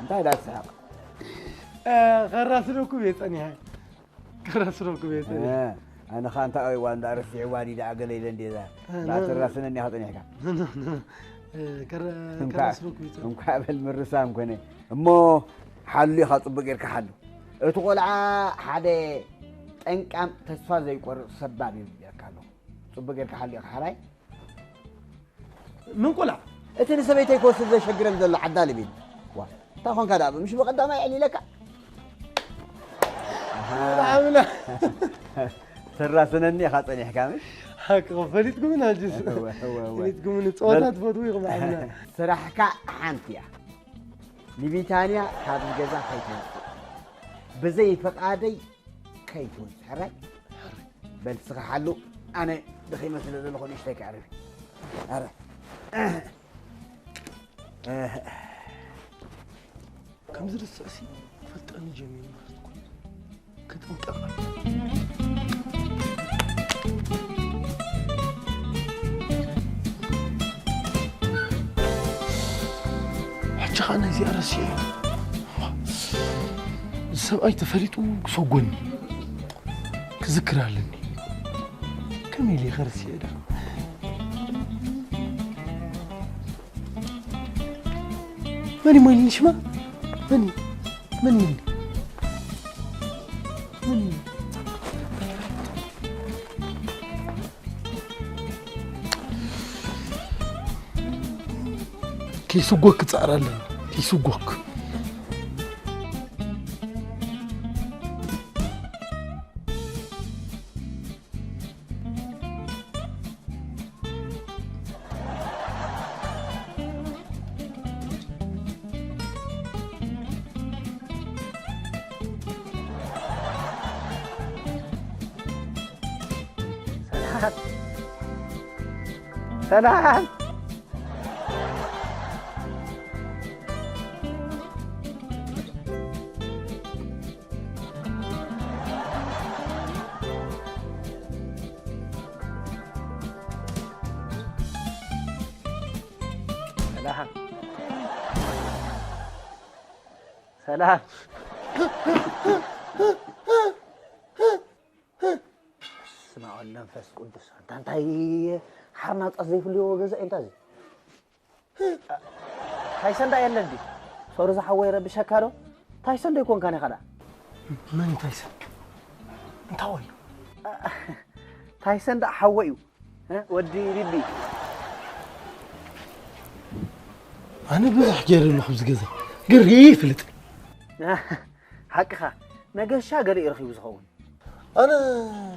እንታይ ዳ ትስሕቕ? ከራስረኩም እየ ፀኒሐ። ከራስረኩም እየ ፀኒሐ። ኣነ ኸዓ እንታይ ወይ ዋንዳ ረሲዕዋ ድዩ ደኣ ገለ ኢለ እንዴ እዛ ዳተራስነኒ ኢኻ ፀኒሕካ። ከራስረኩም እየ ፀኒሐ። እንኳዕ በል ምርሳም ኮነ እሞ ሓሉ ኢኻ ፅቡቅ ጌርካ ሓሉ። እቲ ቆልዓ ሓደ ጠንቃም ተስፋ ዘይቆርፅ ሰባብ እዩ ጌርካ ኣለኹ። ፅቡቅ ጌርካ ሓሉ ኢኻ ሓራይ። ምን ቆልዓ? እቲ ንሰበይተይ ክወስድ ዘሸግረን ዘሎ ዓዳሊ ቢል። ዋ፣ እንታይ ኾንካ ደኣ? ምሽ ብቐዳማይ ዕሊለካ? ኣሃ። ኣምና። ተራስነኒ ኢኻ ጸኒሕካ፣ ምሽ? ሓቂ፣ ፈሊጥኩምን ኣጅስ? እወ፣ እወ፣ እወ። ፈሊጥኩምን፣ ጸወታ በል። ትፈትዉ ኢኹም፣ ኣምና። ስራሕካ ሓንቲ እያ። ንቢታንያ ካብዚ ገዛ ከይትወጽእ። ብዘይ ፍቓደይ ከይትወጽእ። ሕራይ? በል ስኻ ሓሉ፣ ኣነ ደኺመ ስለ ዘለኹ ንእሽተይ ከዕርፍ። ኣረ። ከም ዝርስዕሲ ክፈልጠኒ ጀሚሩ ማለት እኮ እዩ። ክጥንቀቕ። ሕጂ ኸኣ ናይዚኣ ረሲዐ። እዚ ሰብኣይ ተፈሊጡ ክሰጎኒ። ክዝክር ኣለኒ። ከመይ ኢለ ከርስዮ ዶ? መን እዩ መን ሽማ? መን እዩ? መን እዩ? መን እዩ? ከይስጎክ ክጻዕር ኣለኒ። ከይስጎክ። ሰላም ሰላም። ሰላም ሰላም። ስማ ወልድ መንፈስ ቅዱስ። ኣንታ እንታይ ሓርናጻት ዘይፍልይዎ ገዛ እዩ እንታ እዚ? ታይሰን ዳ የለን ድዩ? ሶሪ ዝሓወይ ረብሸካ ዶ? ታይሰን ዶ ይኮንካን ኢኻ ዳ? መን ታይሰን? እንታይ ወይ? ታይሰን ዳ ሓወይ እዩ። እ? ወዲ ቢቢ። ኣነ ብዙሕ ገይረ ኣለኹ ኣብዚ ገዛ። ግን ርእየ ይፍልጥ። ሓቅኻ። መገሻ ገለ እዩ ረኺቡ ዝኸውን። ኣነ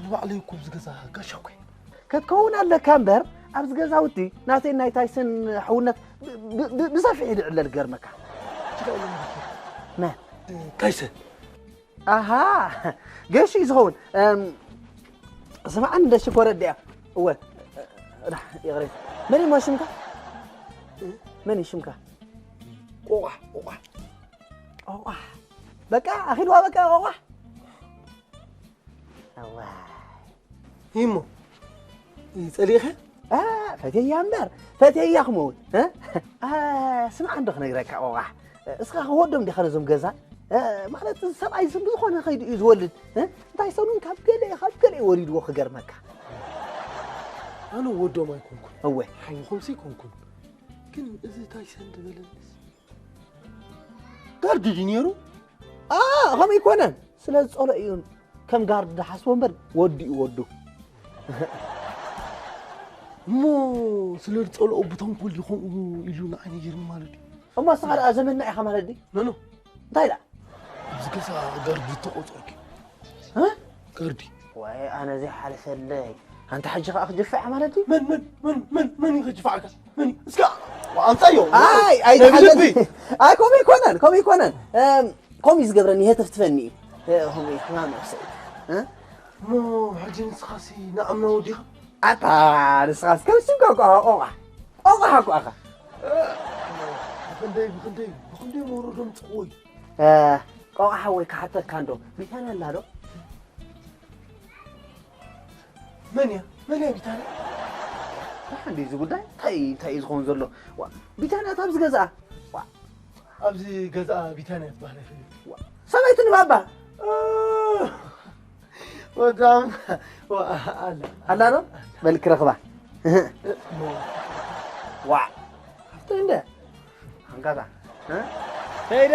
ንባዕለይ እኮ ኣብዚ ገዛ ጋሻ እኮ እየ። ክትከውን ኣለካ እምበር፣ ኣብዚ ገዛውቲ ናተይ ናይ ታይሰን ሕውነት ብ-፣ ብ-፣ ብ-፣ ብሰፊሕ እዩ ዝዕለል፣ ገርመካ። ሕጂ ደኣ ኢለ መን? ታይሰን። ኣሃ፣ ገሽ እዩ ዝኸውን። እም፣ ስምዓኒ፣ እንደ ሽኮር ኣዲኣ። እወ፣ ዳ፣ ይቕሬታ። መን እዩ ሽምካ? መን እዩ ሽምካ? ቆቋሕ፣ ቆቋሕ። ቆቋሕ። በቃ፣ ኣኺልዋ በቃ፣ ቆቋሕ። እዋይ። እሞ፣ ጸሊእኻ? አ፣ ፈትየያ እምበር፣ ፈትየያ ክመውት፣ እ? አ፣ ስምዓ እንዶ ክነግረካ፣ ቆቋሕ። እስኻ ክወዶም ዲኻ ነዞም ገዛ? እ፣ ማለት፣ ሰብኣይ ዝም ብዝኾነ ከይዱ እዩ ዝወልድ፣ እ? እንታይ ሰኑን ካብ ገለ፣ ካብ ገለ ወሊድዎ ክገርመካ። ኣነ ወዶም ኣይኮንኩን። እወ። ሓውኹምሲ ኣይኮንኩን። ግን እዚ ታይሰን ዝበለኒስ ጋርዲ ድዩ ነይሩ? ኣ፣ ከምኡ ኣይኮነን። ስለ ዝጸልኦ እዩ ከም ጋርዲ ዝሓስቦ እምበር ወዲ እዩ ወዱ። እሞ ስለ ዝጸልኦ ብተንኮል ድዩ ከምኡ ኢሉ ንዓይ ነጊርኒ ማለት ድዩ? እሞ ንስኻ ደኣ ዘመና ኢኻ ማለት ድዩ? ኖ፣ ኖ። እንታይ ደኣ? ኣብዚ ገዛ ጋርዲ ዝተቖጸርኩ። እ? ጋርዲ። ወይ ኣነ ዘይሓለፈለይ። ኣንታ ሕጂ ኸኣ ክጅፍዕ ማለት እዩ? መን፣ መን፣ መን፣ መን፣ መን እዩ ክጅፍዓካ? መን እዩ? እስካ፣ ኣምጻዮ። ኣይ፣ ኣይ፣ ናይ ብልቢ። ኣይ፣ ከምኡ ኣይኮነን፣ ከምኡ ኣይኮነን። እም፣ ከምኡ እዩ ዝገብረኒ፣ ይህተፍትፈኒ እዩ። እ፣ ከምኡ እዩ፣ ሕማም ነብሰይ። እ? እሞ፣ ሕጂ ንስኻሲ ንኣምና ወዲኻ? ኣታ፣ ንስኻስ ከም ስምካ እኮ፣ ቆቓ። ቆቓ እኮ ኣኻ። እ፣ ብኽንደይ፣ ብኽንደይ፣ ብኽንደይ መውረዶም ጽቕዎ እዩ። እ፣ ቆቓ ሓወይ፣ ክሓተካ እንዶ፣ ቢታንያ ኣላ ዶ? መን እያ? መን እያ ቢታንያ? ደሓን ድዩ እዚ ጉዳይ? እንታይ፣ እንታይ እዩ ዝኸውን ዘሎ? ዋ፣ ቢታንያ እታ ኣብዚ ገዛኣ። ዋ። ኣብዚ ገዛኣ ቢታንያ ትበሃል ኣይፈልጥ። ዋ፣ ሰበይቲ ንባባ። እ፣ ወዳም፣ ዋ፣ ኣላ። ኣላ ዶ? በል ክረኽባ። እህ። እ፣ ሞ። ዋ። ኣብቲ እንደ። ኣንጋዛ። እ? ከይደ፣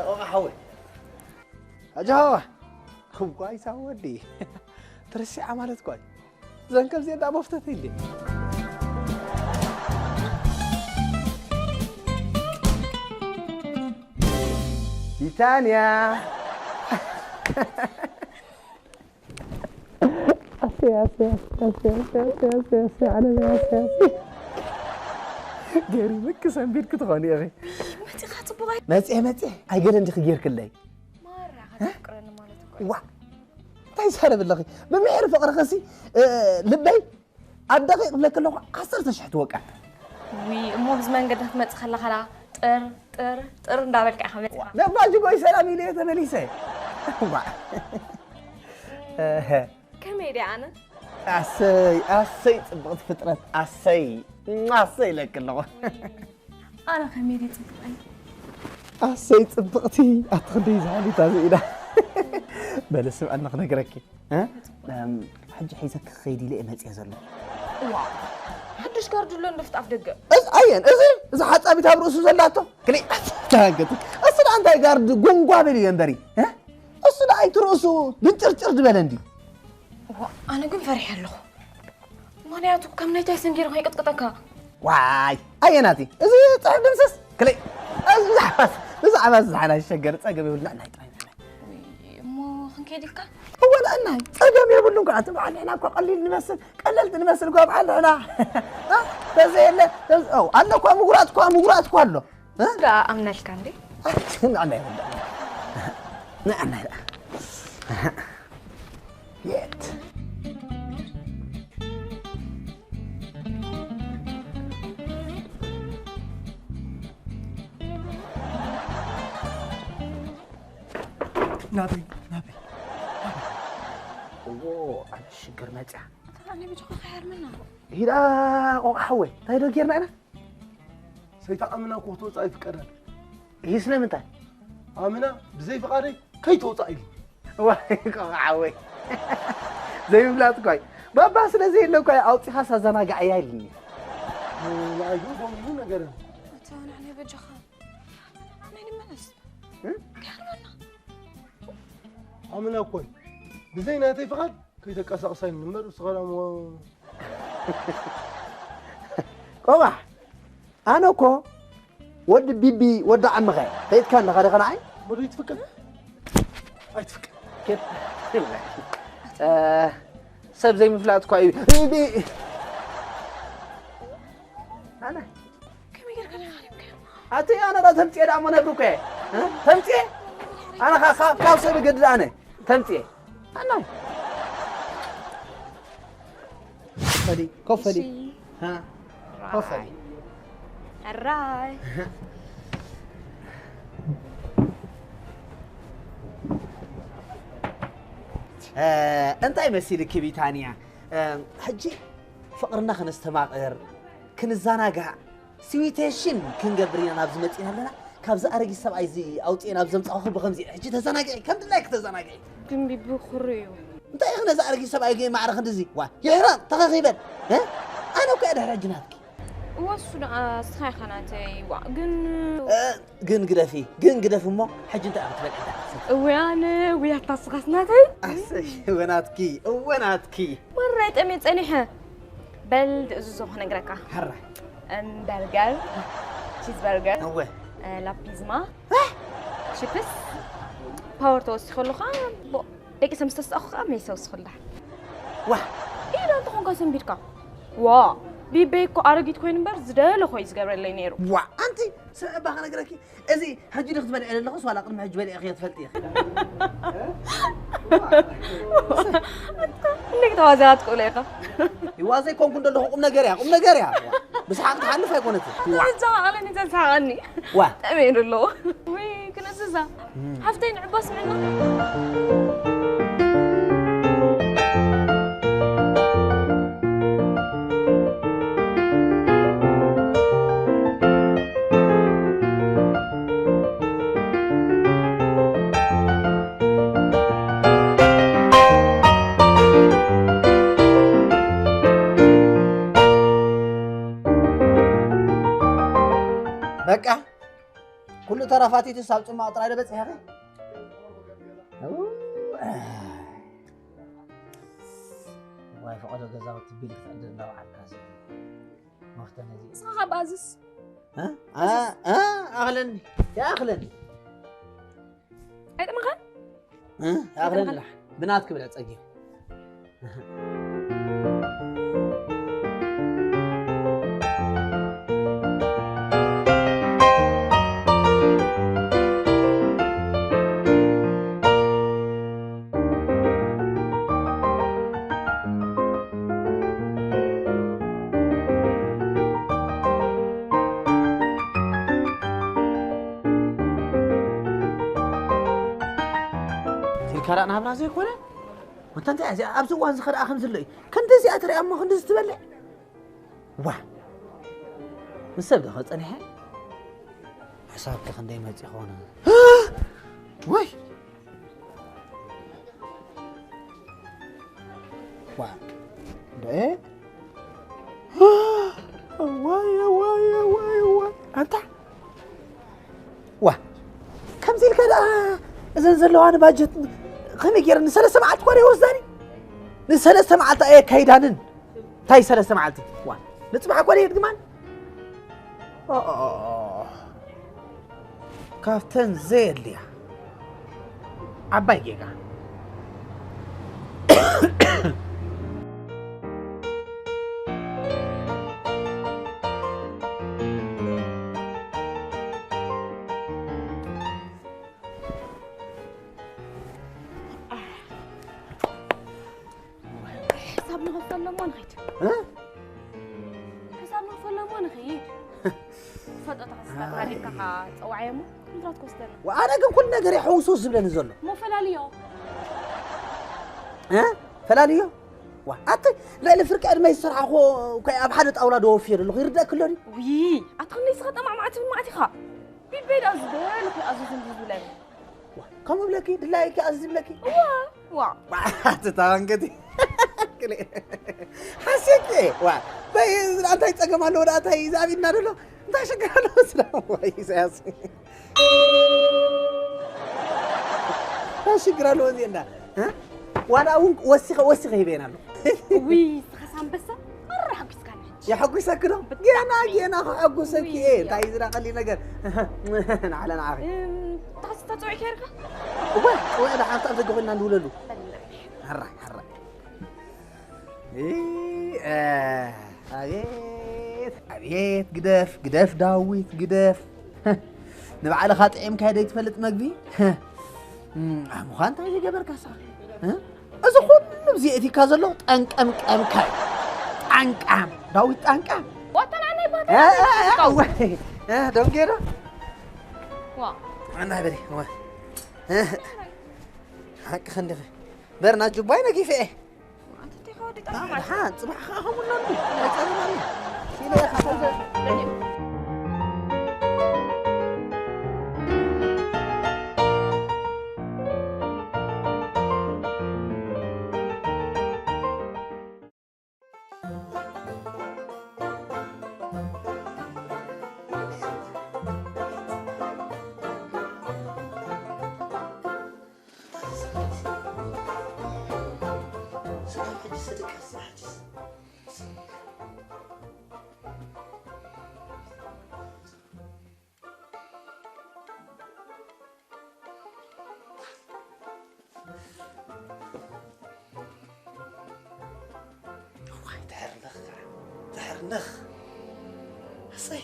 ቆቓ ሓወይ። ኣጆኻ። እዋይ ሳብ ወዲ። ትርሲዓ ማለት እኮ እዩ። ዘን ከምዚአን ደኣ መፍተት እንዴ? ቢታንያ። ኣሰይ፣ ኣሰይ፣ ኣሰይ፣ ኣነ ኣሰይ፣ ኣሰይ። ገሪምኪ ሰንቢድኪ ትኾኒ ኢኺ። መጺኻ ጽቡቕ ኣይ- መጺአ፣ መጺአ። ኣይገለ እንዲኺ ጌርክለይ። ማራ፣ ከተፍቅረኒ ማለት እኮ እዩ። ዋ፣ እንታይ ይዛረብ ኣለኺ? ብምሒር ፍቕርኺሲ፣ እ፣ ልበይ ኣብ ደቂቕ ክብለኪ ኣለኹ ዓሰርተ ሽሕ ትወቅዕ። ዊ፣ እሞ ብዚ መንገዲ ክትመጽእ ከለኻ ደኣ ጥር፣ ጥር፣ ጥር እንዳበልካ ኢኻ መጺኻ። ዋ፣ ነባጅ ጎይ ሰላም ኢለ እየ ተመሊሰ። ዋ። እህ። ከመይ ድየ ኣነ? ኣሰይ፣ ኣሰይ፣ ጽብቕቲ ፍጥረት፣ ኣሰይ፣ ኣሰይ ኢለኪ ኣለኹ። ኣነ ከመይ ድየ ጽቡቐይ? ኣሰይ ጽብቕቲ፣ ኣቲ ክንደይ ዝሓሊታ ዝኢዳ። በለ ስምዐኒ ክነግረኪ፣ እ? እም፣ ሕጂ ሒዘኪ ክኸይድ ኢለ እየ መጽየ ዘሎ። እዋ፣ ሓድሽ ጋርድ ኣሎ እንዶ ፍጣፍ ደገ። እዚ ኣየን፣ እዚ፣ እዚ ሓጻቢት ኣብ ርእሱ ዘላቶ? ክሊ-፣ ተሃገቱ። እሱ ደኣ እንታይ ጋርድ ጉንጓ በል እዩ እምበሪ፣ እ? እሱ ደኣ ኣይትርእሱ ብንጭርጭር ዝበለ እንድዩ። እዋ፣ ኣነ ግን ፈሪሐ ኣለኹ። ምኽንያቱ ከም ናይ ታይሰን ገይሩ ከይቅጥቅጠካ። ዋይ፣ ኣየናቲ? እዚ ጽሑፍ ድምስስ? ክለይ። እዚ ብዛዕባ፣ ብዛዕባ እዚ ዝሓናሽ ሸገር ጸገም የብልና። ናይ ጥራይ፣ ናይ ጥራይ። ውይ፣ እሞ ክንከይድ ኢልካ? እወ፣ ንዕናይ ጸገም የብሉን። እኳ እቲ በዓል ንሕና እኳ ቀሊል ንመስል፣ ቀለልቲ ንመስል እኳ በዓል ንሕና። እ? ተዘየለ፣ ተዝ-፣ ኦ፣ ኣሎ እኳ ምጉራት እኳ፣ ምጉራት እኳ ኣሎ። እ? ደኣ ኣምነልካ እንዴ? ንዕናይ ወዳ። ንዕናይ ደኣ። የት? ናበይ፣ ናበይ፣ ናበይ? እዎ፣ ኣነ ሽግር መጽያ። ኣታ ኣነ ብቻ ከይሓርመና። ሂዳ ቆቕ ሓወይ፣ እንታይ ዶ ጌርና ኢና? ሰይተኣምና እኮ ክትወጽእ ኣይፍቀዳን። ይህ ስለምንታይ? ኣምና ብዘይ ፍቓደይ ከይትወጽእ ኢሉ። ዋይ፣ ቆቕ ሓወይ። ዘይምፍላጥ እኮ እዩ። ባባ ስለ ዘየለ እኮ እዩ ኣውጺኻስ ኣዘናግዓያ ኢሉኒ። ንዓይ ግን ከምኡ ኢሉ ነገረኒ። ኣታ ንዓይ በጃኻ። ናይ ንመለስ። እ? ከይሓርመና። ኣምና እኮ እዩ። ብዘይ ናተይ ፍቓድ ከይተንቀሳቕሳ ኢሉኒ እምበር፣ ንስኻ ደኣ ሞ-፣ ቆባሕ፣ ኣነ እኮ ወዲ ቢቢ፣ ወዲ ዓምኻ እየ። ፈይጥካ ኣለኻ ዲኻ ንዓይ? ወዲ ይትፍቀድ? ኣይትፍቀድ። ኬድ-፣ እ፣ ሰብ ዘይምፍላጥ እኳ እዩ። ቢ-፣ ኣነ ከመይ ጌርካ ዲኻ ሪምካዮ? ኣቲ ኣነ ዳ ተምጽኤ ዳ እሞ ነብሪ እኮ እየ። እ? ተምጽኤ? ኣነ ካ-፣ ካብ፣ ካብ ሰብ ገድድ ኣነ። ተምጽኤ። ኣናይ። ፈዲ፣ ኮፍ ፈዲ። እሺ። ሃ? ኮፍ ፈዲ። ኣራይ። እ፣ እንታይ መሲልኪ ቢታንያ? እ፣ ሕጂ ፍቕርና ከነስተማቕር፣ ክንዘናጋዕ፣ ስዊቴሽን ክንገብር ኢና ናብዚ መጺና ኣለና። ካብዚ ኣረጊት ሰብኣይ እዚ ኣውጽኤ ናብ ዘምጻኹ ብኸምዚ ሕጂ ተዘናግዒ፣ ከም ድላይኪ ተዘናግዒ። ግን ቢቢ ኩሩ እዩ። እንታይ ኢኺ ነዚ ኣረጊት ሰብኣይ ግን ማዕረ ክንድዚ? ዋ፣ ይሕረቕ፣ ተኸኺበን። እ? ኣነ እኮ እየ ድሕሪ ሕጂ ናትኪ። እወ እሱ ደኣ እስኻ ኢኻ ናተይ። ዋእ ግን እ፣ ግን ግደፊ፣ ግን ግደፊ እሞ፣ ሕጂ እንታይ ኢኻ ክትበልዒ፣ እንታይ ኢኻ ክትሰቲ? እወ ኣነ፣ እወ ኣታ እስኻስ ናተይ። ኣሰይ፣ እወ ናትኪ፣ እወ ናትኪ። ማራ ጠምየ ጸኒሐ። በል ድእዝዞ ክነግረካ። ሕራይ። እም፣ በርገር፣ ቺዝ በርገር፣ እወ። እ፣ ላፒዝማ፣ እ? ቺፕስ፣ ፓወር ተወሲኹ ኣለኻ። ቦ-፣ ደቂ ሰም ዝተስኣኹ ከዓ ሜስ ተወሲኹ ኣለኻ። ዋ። ኢላ እንተኾንካ ሰንቢድካ። ዋ፣ ቢበይ እኮ ኣረጊት ኮይኑ እምበር ዝደለኾ እዩ ዝገብረለይ ነይሩ። ዋ፣ ኣንቲ ስምዒ እባ ክነግረኪ፣ እዚ ሕጂ ዶ ክትበልዒ ዘለኹስ ዋላ ቅድሚ ሕጂ በሊዕኽዮ ትፈልጢ ኢኺ? እንዴት ተዋዘያ ትቅብሎ ኢኻ? ይዋዘ ኣይኮንኩን ዘለኹ፣ ቁም ነገር እያ፣ ቁም ነገር እያ። ብሰሓቕ ትሓልፍ ኣይኮነትን። ዋ። እዛ ዓለም እዛ ሰሓቐኒ። ዋ። ጠሜሩ ኣለዎ። ወይ ክነስዛ። እም። ሓፍተይ ንዕባ ስምዕና። በቃ ኩሉ ተራፋቲትስ ኣብ ጽማቕ ጥራይ ዶ በጺሐኺ? ዋይ ፈቐዶ ገዛውቲ ቢል ክትዕድል እንዳወዓልካ ሲ መፍተነ እዚ። ንስኻ ካብ ኣዝስ? እ? እ? እ? ኣኽለኒ። ይኣኽለኒ። ኣይጥመኻን? እ? ይኣኽለኒ። ብናትኪ ብልዕ ጸጊብ። ኢልካ ደኣ ናብራ ዘይኮነ? ወንታ እንታይ እዚኣ ኣብዚ እዋን እዚ ከደኣ ከምዚ ኣሎ እዩ። ክንዲ እዚኣ ትሪኣ እሞ ክንዲ እዚ ትበልዕ? ዋ! ምስ ሰብ ዶ ኸጸኒሐ? ሕሳብ ከ ክንደይ መጺ ኾነ? ወይ! ዋ! እንደ ዋይ፣ ዋይ፣ ዋይ፣ ዋይ! ኣንታ ዋ! ከምዚ ኢልካ ደኣ እዘን ዘለዋኒ ባጀት ከመይ ገይረ ንሰለስተ መዓልቲ እኳ ደይወስዳኒ? ንሰለስተ መዓልቲ ኣየካይዳንን። እንታይ ሰለስተ መዓልቲ? ዋ! ንጽባሕ እኳ ደየድግማን? ኦ፣ ኦ፣ ኦ፣ ኦ። ካብተን ዘየድልያ ዓባይ ጌጋ። ሕሳብ ንኸፈሎም ንኸይድ። እ? ሕሳብ ንኸፈሎም ንኸይድ። ፈጠጣ ስጋ ካሊካ ኸዓ ጸዋዓየሞ ኮንትራት ክወስደና። ወኣነ ግን ኩሉ ነገር የሐውሱ ዝብለኒ ዘሎ። እሞ ፈላልዮ። እ? ፈላልዮ? ዋ፣ ኣቲ ልዕሊ ፍርቂ ዕድመይ ዝሰርሓኹ እኮ ኣብ ሓደ ጣውላ ዶ ወፍየ ዘለኹ ይርደእኪ ኣሎ ድዩ? ውይ፣ ኣቲ ክንደይ ስኻ ጠማዕ መዓት ትብል መዓት ኢኻ። ቢበይ ደኣ ዝደለኹ ኣዝዙ እንዲ ዝብለኒ። ዋ፣ ከምኡ ብለኪ ድላይኪ ኣዝዚ ብለኪ። ዋ፣ ዋ። ዋ፣ ኣቲ ታዋንገቲ። ክልኤ። ሓሴኪ፣ ዋ፣ በይ፣ እንታይ ጸገም ኣለዎ ደኣ፣ እንታይ እዚ ኣብ ኢድና ደሎ? እንታይ ሽግር ኣለዎ? ስለ፣ ወይ ኢሳያስ። እንታይ ሽግር ኣለዎ እዚ እንዳ? እ? ዋላ እውን ወሲኸ፣ ወሲኸ ሂበና ኣሎ። ውይ፣ ንስኻስ ኣንበሳ፣ ኣረ ሓጒስካኒ ሕጂ። የሐጒሰኪ ዶ? ብጣዕሚ። ገና፣ ገና ከሐጉሰኪ እየ። ውይ። እንታይ እዩ ዝዳ ቀሊል ነገር? ንዓለ ንዓኺ። እም፣ ታክሲ ተጸዊዕካ ነይርካ? እወ፣ እወ፣ እዳ ሓፍታ ኣብ ደገ ኮይንና ንውለሉ። በል። ሕራይ፣ ሕራይ። እ፣ እ፣ ኣቤት፣ ኣቤት፣ ግደፍ፣ ግደፍ፣ ዳዊት፣ ግደፍ። ንባዕልኻ ጥዒምካዮ ዘይትፈልጥ መግቢ? እም፣ ኣሙኻ እንታይ ዝገበርካ ንስኻ? እ? እዚ ኩሉ ብዚ የእቲካ ዘሎ ጠንቀምቀምካ እዩ። ጣንቃም፣ ዳዊት ጣንቃም። ዋታ ንዓናይ ባታ እ፣ እ፣ እ፣ ትቃወም። ወይ፣ እ፣ ደንጌ ዶ? ዋ። ኣና በሊ፣ ዋ። እ፣ ሓቂ ክንዲ በርና ጁባይ ነጊፈ እየ። ኣንተ እንታይ ከወዲ ጠፋ ማለት? ሓ፣ ጽባሕ ከኣ ከምኡ ኣሎ እንዲ። ኣይጸገም ኣሎ። ሲለ እየ ክሰምዘ። ነኽ ኣሰይ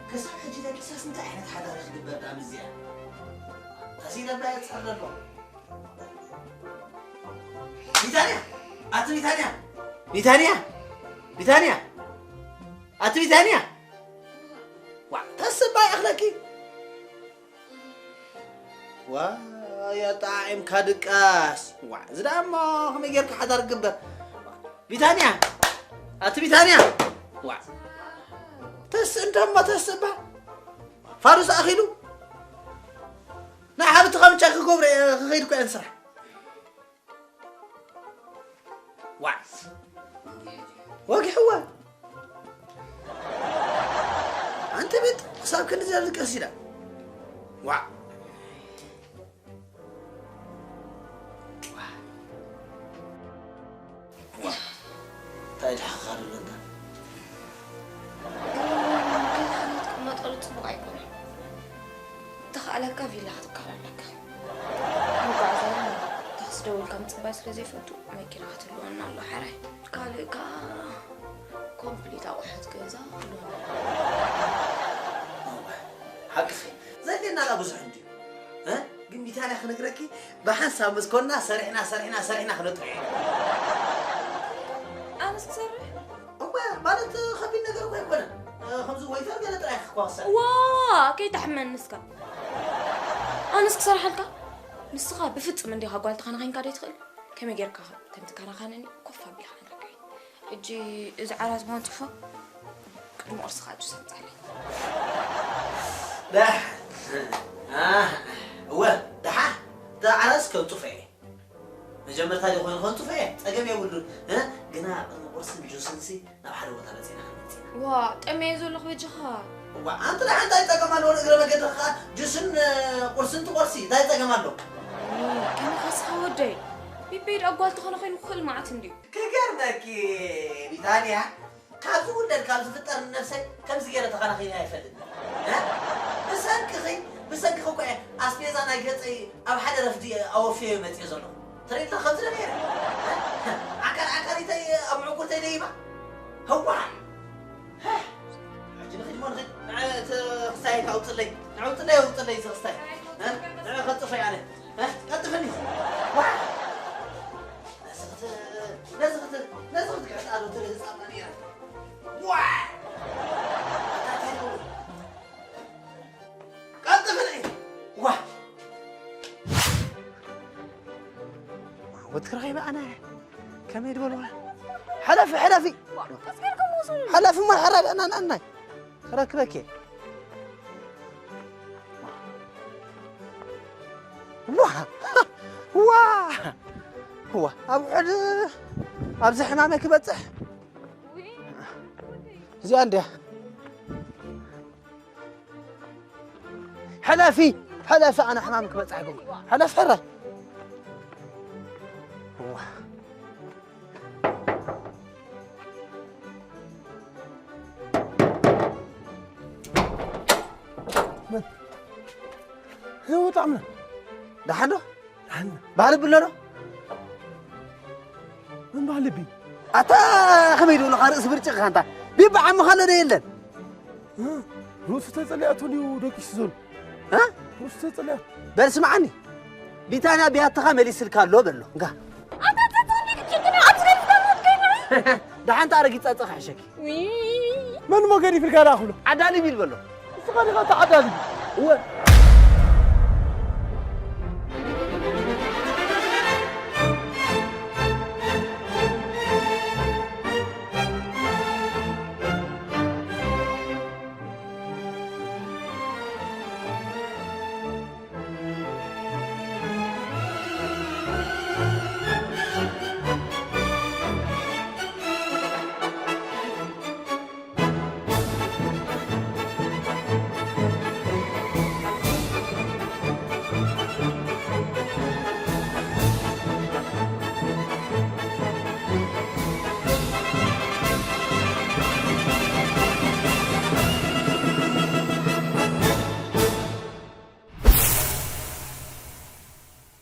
ክሳብ ሕጂ ደቂሳስ እንታይ ዓይነት ሓዳር ክግበር ዳ ምዝያ ተሲለባ የፀር ዘሎ ቢታንያ ኣቲ ቢታንያ ቢታንያ ቢታንያ ኣቲ ቢታንያ ዋ ተስባ ይኣኽለኪ ዋ የጣዒምካ ድቃስ ዋ እዚ ደኣ እሞ ከመይ ጌርካ ሓዳር ግበር ቢታንያ ኣቲ ቢታንያ ዋ ተስእ እንተሞ ተስእ እባ ፋሩስ ኣኺሉ ናይ ሓብቲ ከምቻ ክገብሮ እየ ክኸይድ እኮ እየን ስራሕ ዋ ወጊሕዋ ኣንተ ቤት ክሳብ ክንዲ ዘርቀስ ኢላ ዋ እንታይ ድሓኻ ዶ ኣለካ ትቅመጠሉ ፅቡቅ ኣይኮነን። ተኻእለካ ቪላ ክትከል ኣለካ። መጓዓዝያ ታክሲ ደዊልካ ምፅባይ ስለ ዘይፈቱ መኪና ክትህልወና ኣሎ ሓራይ። ካልእ ከዓ ኮምፕሊት ኣቑሑት ገዛ ክህልወና ሓቅኺ ዘድልየና ዳ ብዙሕ እንድዩ እ? ግን ቢታንያ ክነግረኪ ብሓንሳብ ምስ ኮንና ሰሪሕና ሰሪሕና ሰሪሕና ክነጥርዮ ኢና። ኣነስ ክሰርሕ እወ ማለት ከቢድ ነገር እኮ ኣይኮነን። እ፣ ከምዚ ወይተር ገለ ጥራይ ክኳሰ። ዋ ከይተሕመን ንስካ ኣነስ ክሰርሓልካ ንስኻ ብፍፅም እንዲኻ ጓል ተኸናኺንካ ዶ ይትኽእል ከመይ ጌርካ ከም ትከናኻነኒ ኮፍ ኣቢልካ ነግረካ ሕጂ እዚ ዓራት ባንፅፎ ቅድሚ ቁርሲ ከዓ ጁስ ኣምፃለይ ዳሕ እ፣ እወ ደሓ እቲ ዓራስ ከንፅፎ እየ መጀመርታ ዲ ኮይኑ ከንፅፎ እየ ፀገም የብሉን እ፣ ግና ቅድሚ ቁርስን ጁስን ሲ ናብ ሓደ ቦታ መፂና ክንመፅና ዋ ጠመየ ዘለኹ በጃኻ ዋ ኣንቲ ደሓ እንታይ ፀገም ኣለዎ ንእግረ መገዲ ከዓ ጁስን ቁርስን ትቆርሲ እንታይ ፀገም ኣለዎ ከመኻስኻ ወደይ ቢበይድ ኣጓል ተኾነ ኮይኑ ክኽእል መዓት እንድዩ ክገርመኪ ቢታንያ ካብ ዝውለድ ካብ ዝፍጠር ንነብሰይ ከምዚ ገይረ ተኸናኺነ ኣይፈልጥ ብሰንክኺ ብሰንክኺ እኮ ኣስቤዛ ናይ ገፀይ ኣብ ሓደ ረፍዲ ኣወፍዮ መፅዮ ዘለኹ ትሪእላ ከምዚ ነይረ ዓካር ዓካሪተይ ኣብ ምዕጉርተይ ደይባ ህዋ ሕጂ ንኽድ ሞ ንኽድ ንዕቲ ክስታይ ኣውፅለይ ንዕውፅለይ ኣውፅለይ እዚ ክስታይ ንዕ ከጥፈይ ኣነ ቀጥፍኒ ነዚ ክትግዕጣሉ ትርኢ ህፃና ነይራ ዋ ቀጥፍኒ ዋ ወትክረኸይበ ኣነ ከመይ ድበልዋ ሓላፊ ሓላፊ ሓላፊ ማ ሓራዳ ናናናይ ክረክበኪ ዋ ዋ ዋ ኣብ ሕድ ኣብዚ ሕማመ ክበፅሕ እዚኣ እንድያ ሕለፊ ሕለፊ ኣነ ሕማም ክበፅሕ ይብልኩ ሕለፍ ሕረ ህይወት ኣምነ ደሓን ዶ ኣምነ ባህል ብሎ ዶ ምን ባህል ቢ ኣታ ከመይ ድብሉኻ ርእሲ ብርጭቕኻ እንታ ቢባ ዓምኻ ኣሎ ዶ የለን ርእሱ ተጸሊኣቶ ድዩ ደቂሱ ዘሎ እ? ርእሱ ተጸሊኣቶ በል ስምዓኒ ቢታንያ ብያትኻ መሊስልካ ኣሎ በሎ እንካ ደሓንቲ ኣረጊት ጸጸ ክሕሸኪ መን ሞ ገዲፍልካ ዳ ክብሎ ዓዳሊ ቢል በሎ እስኻ ዲኻ ተዓዳሊ እወ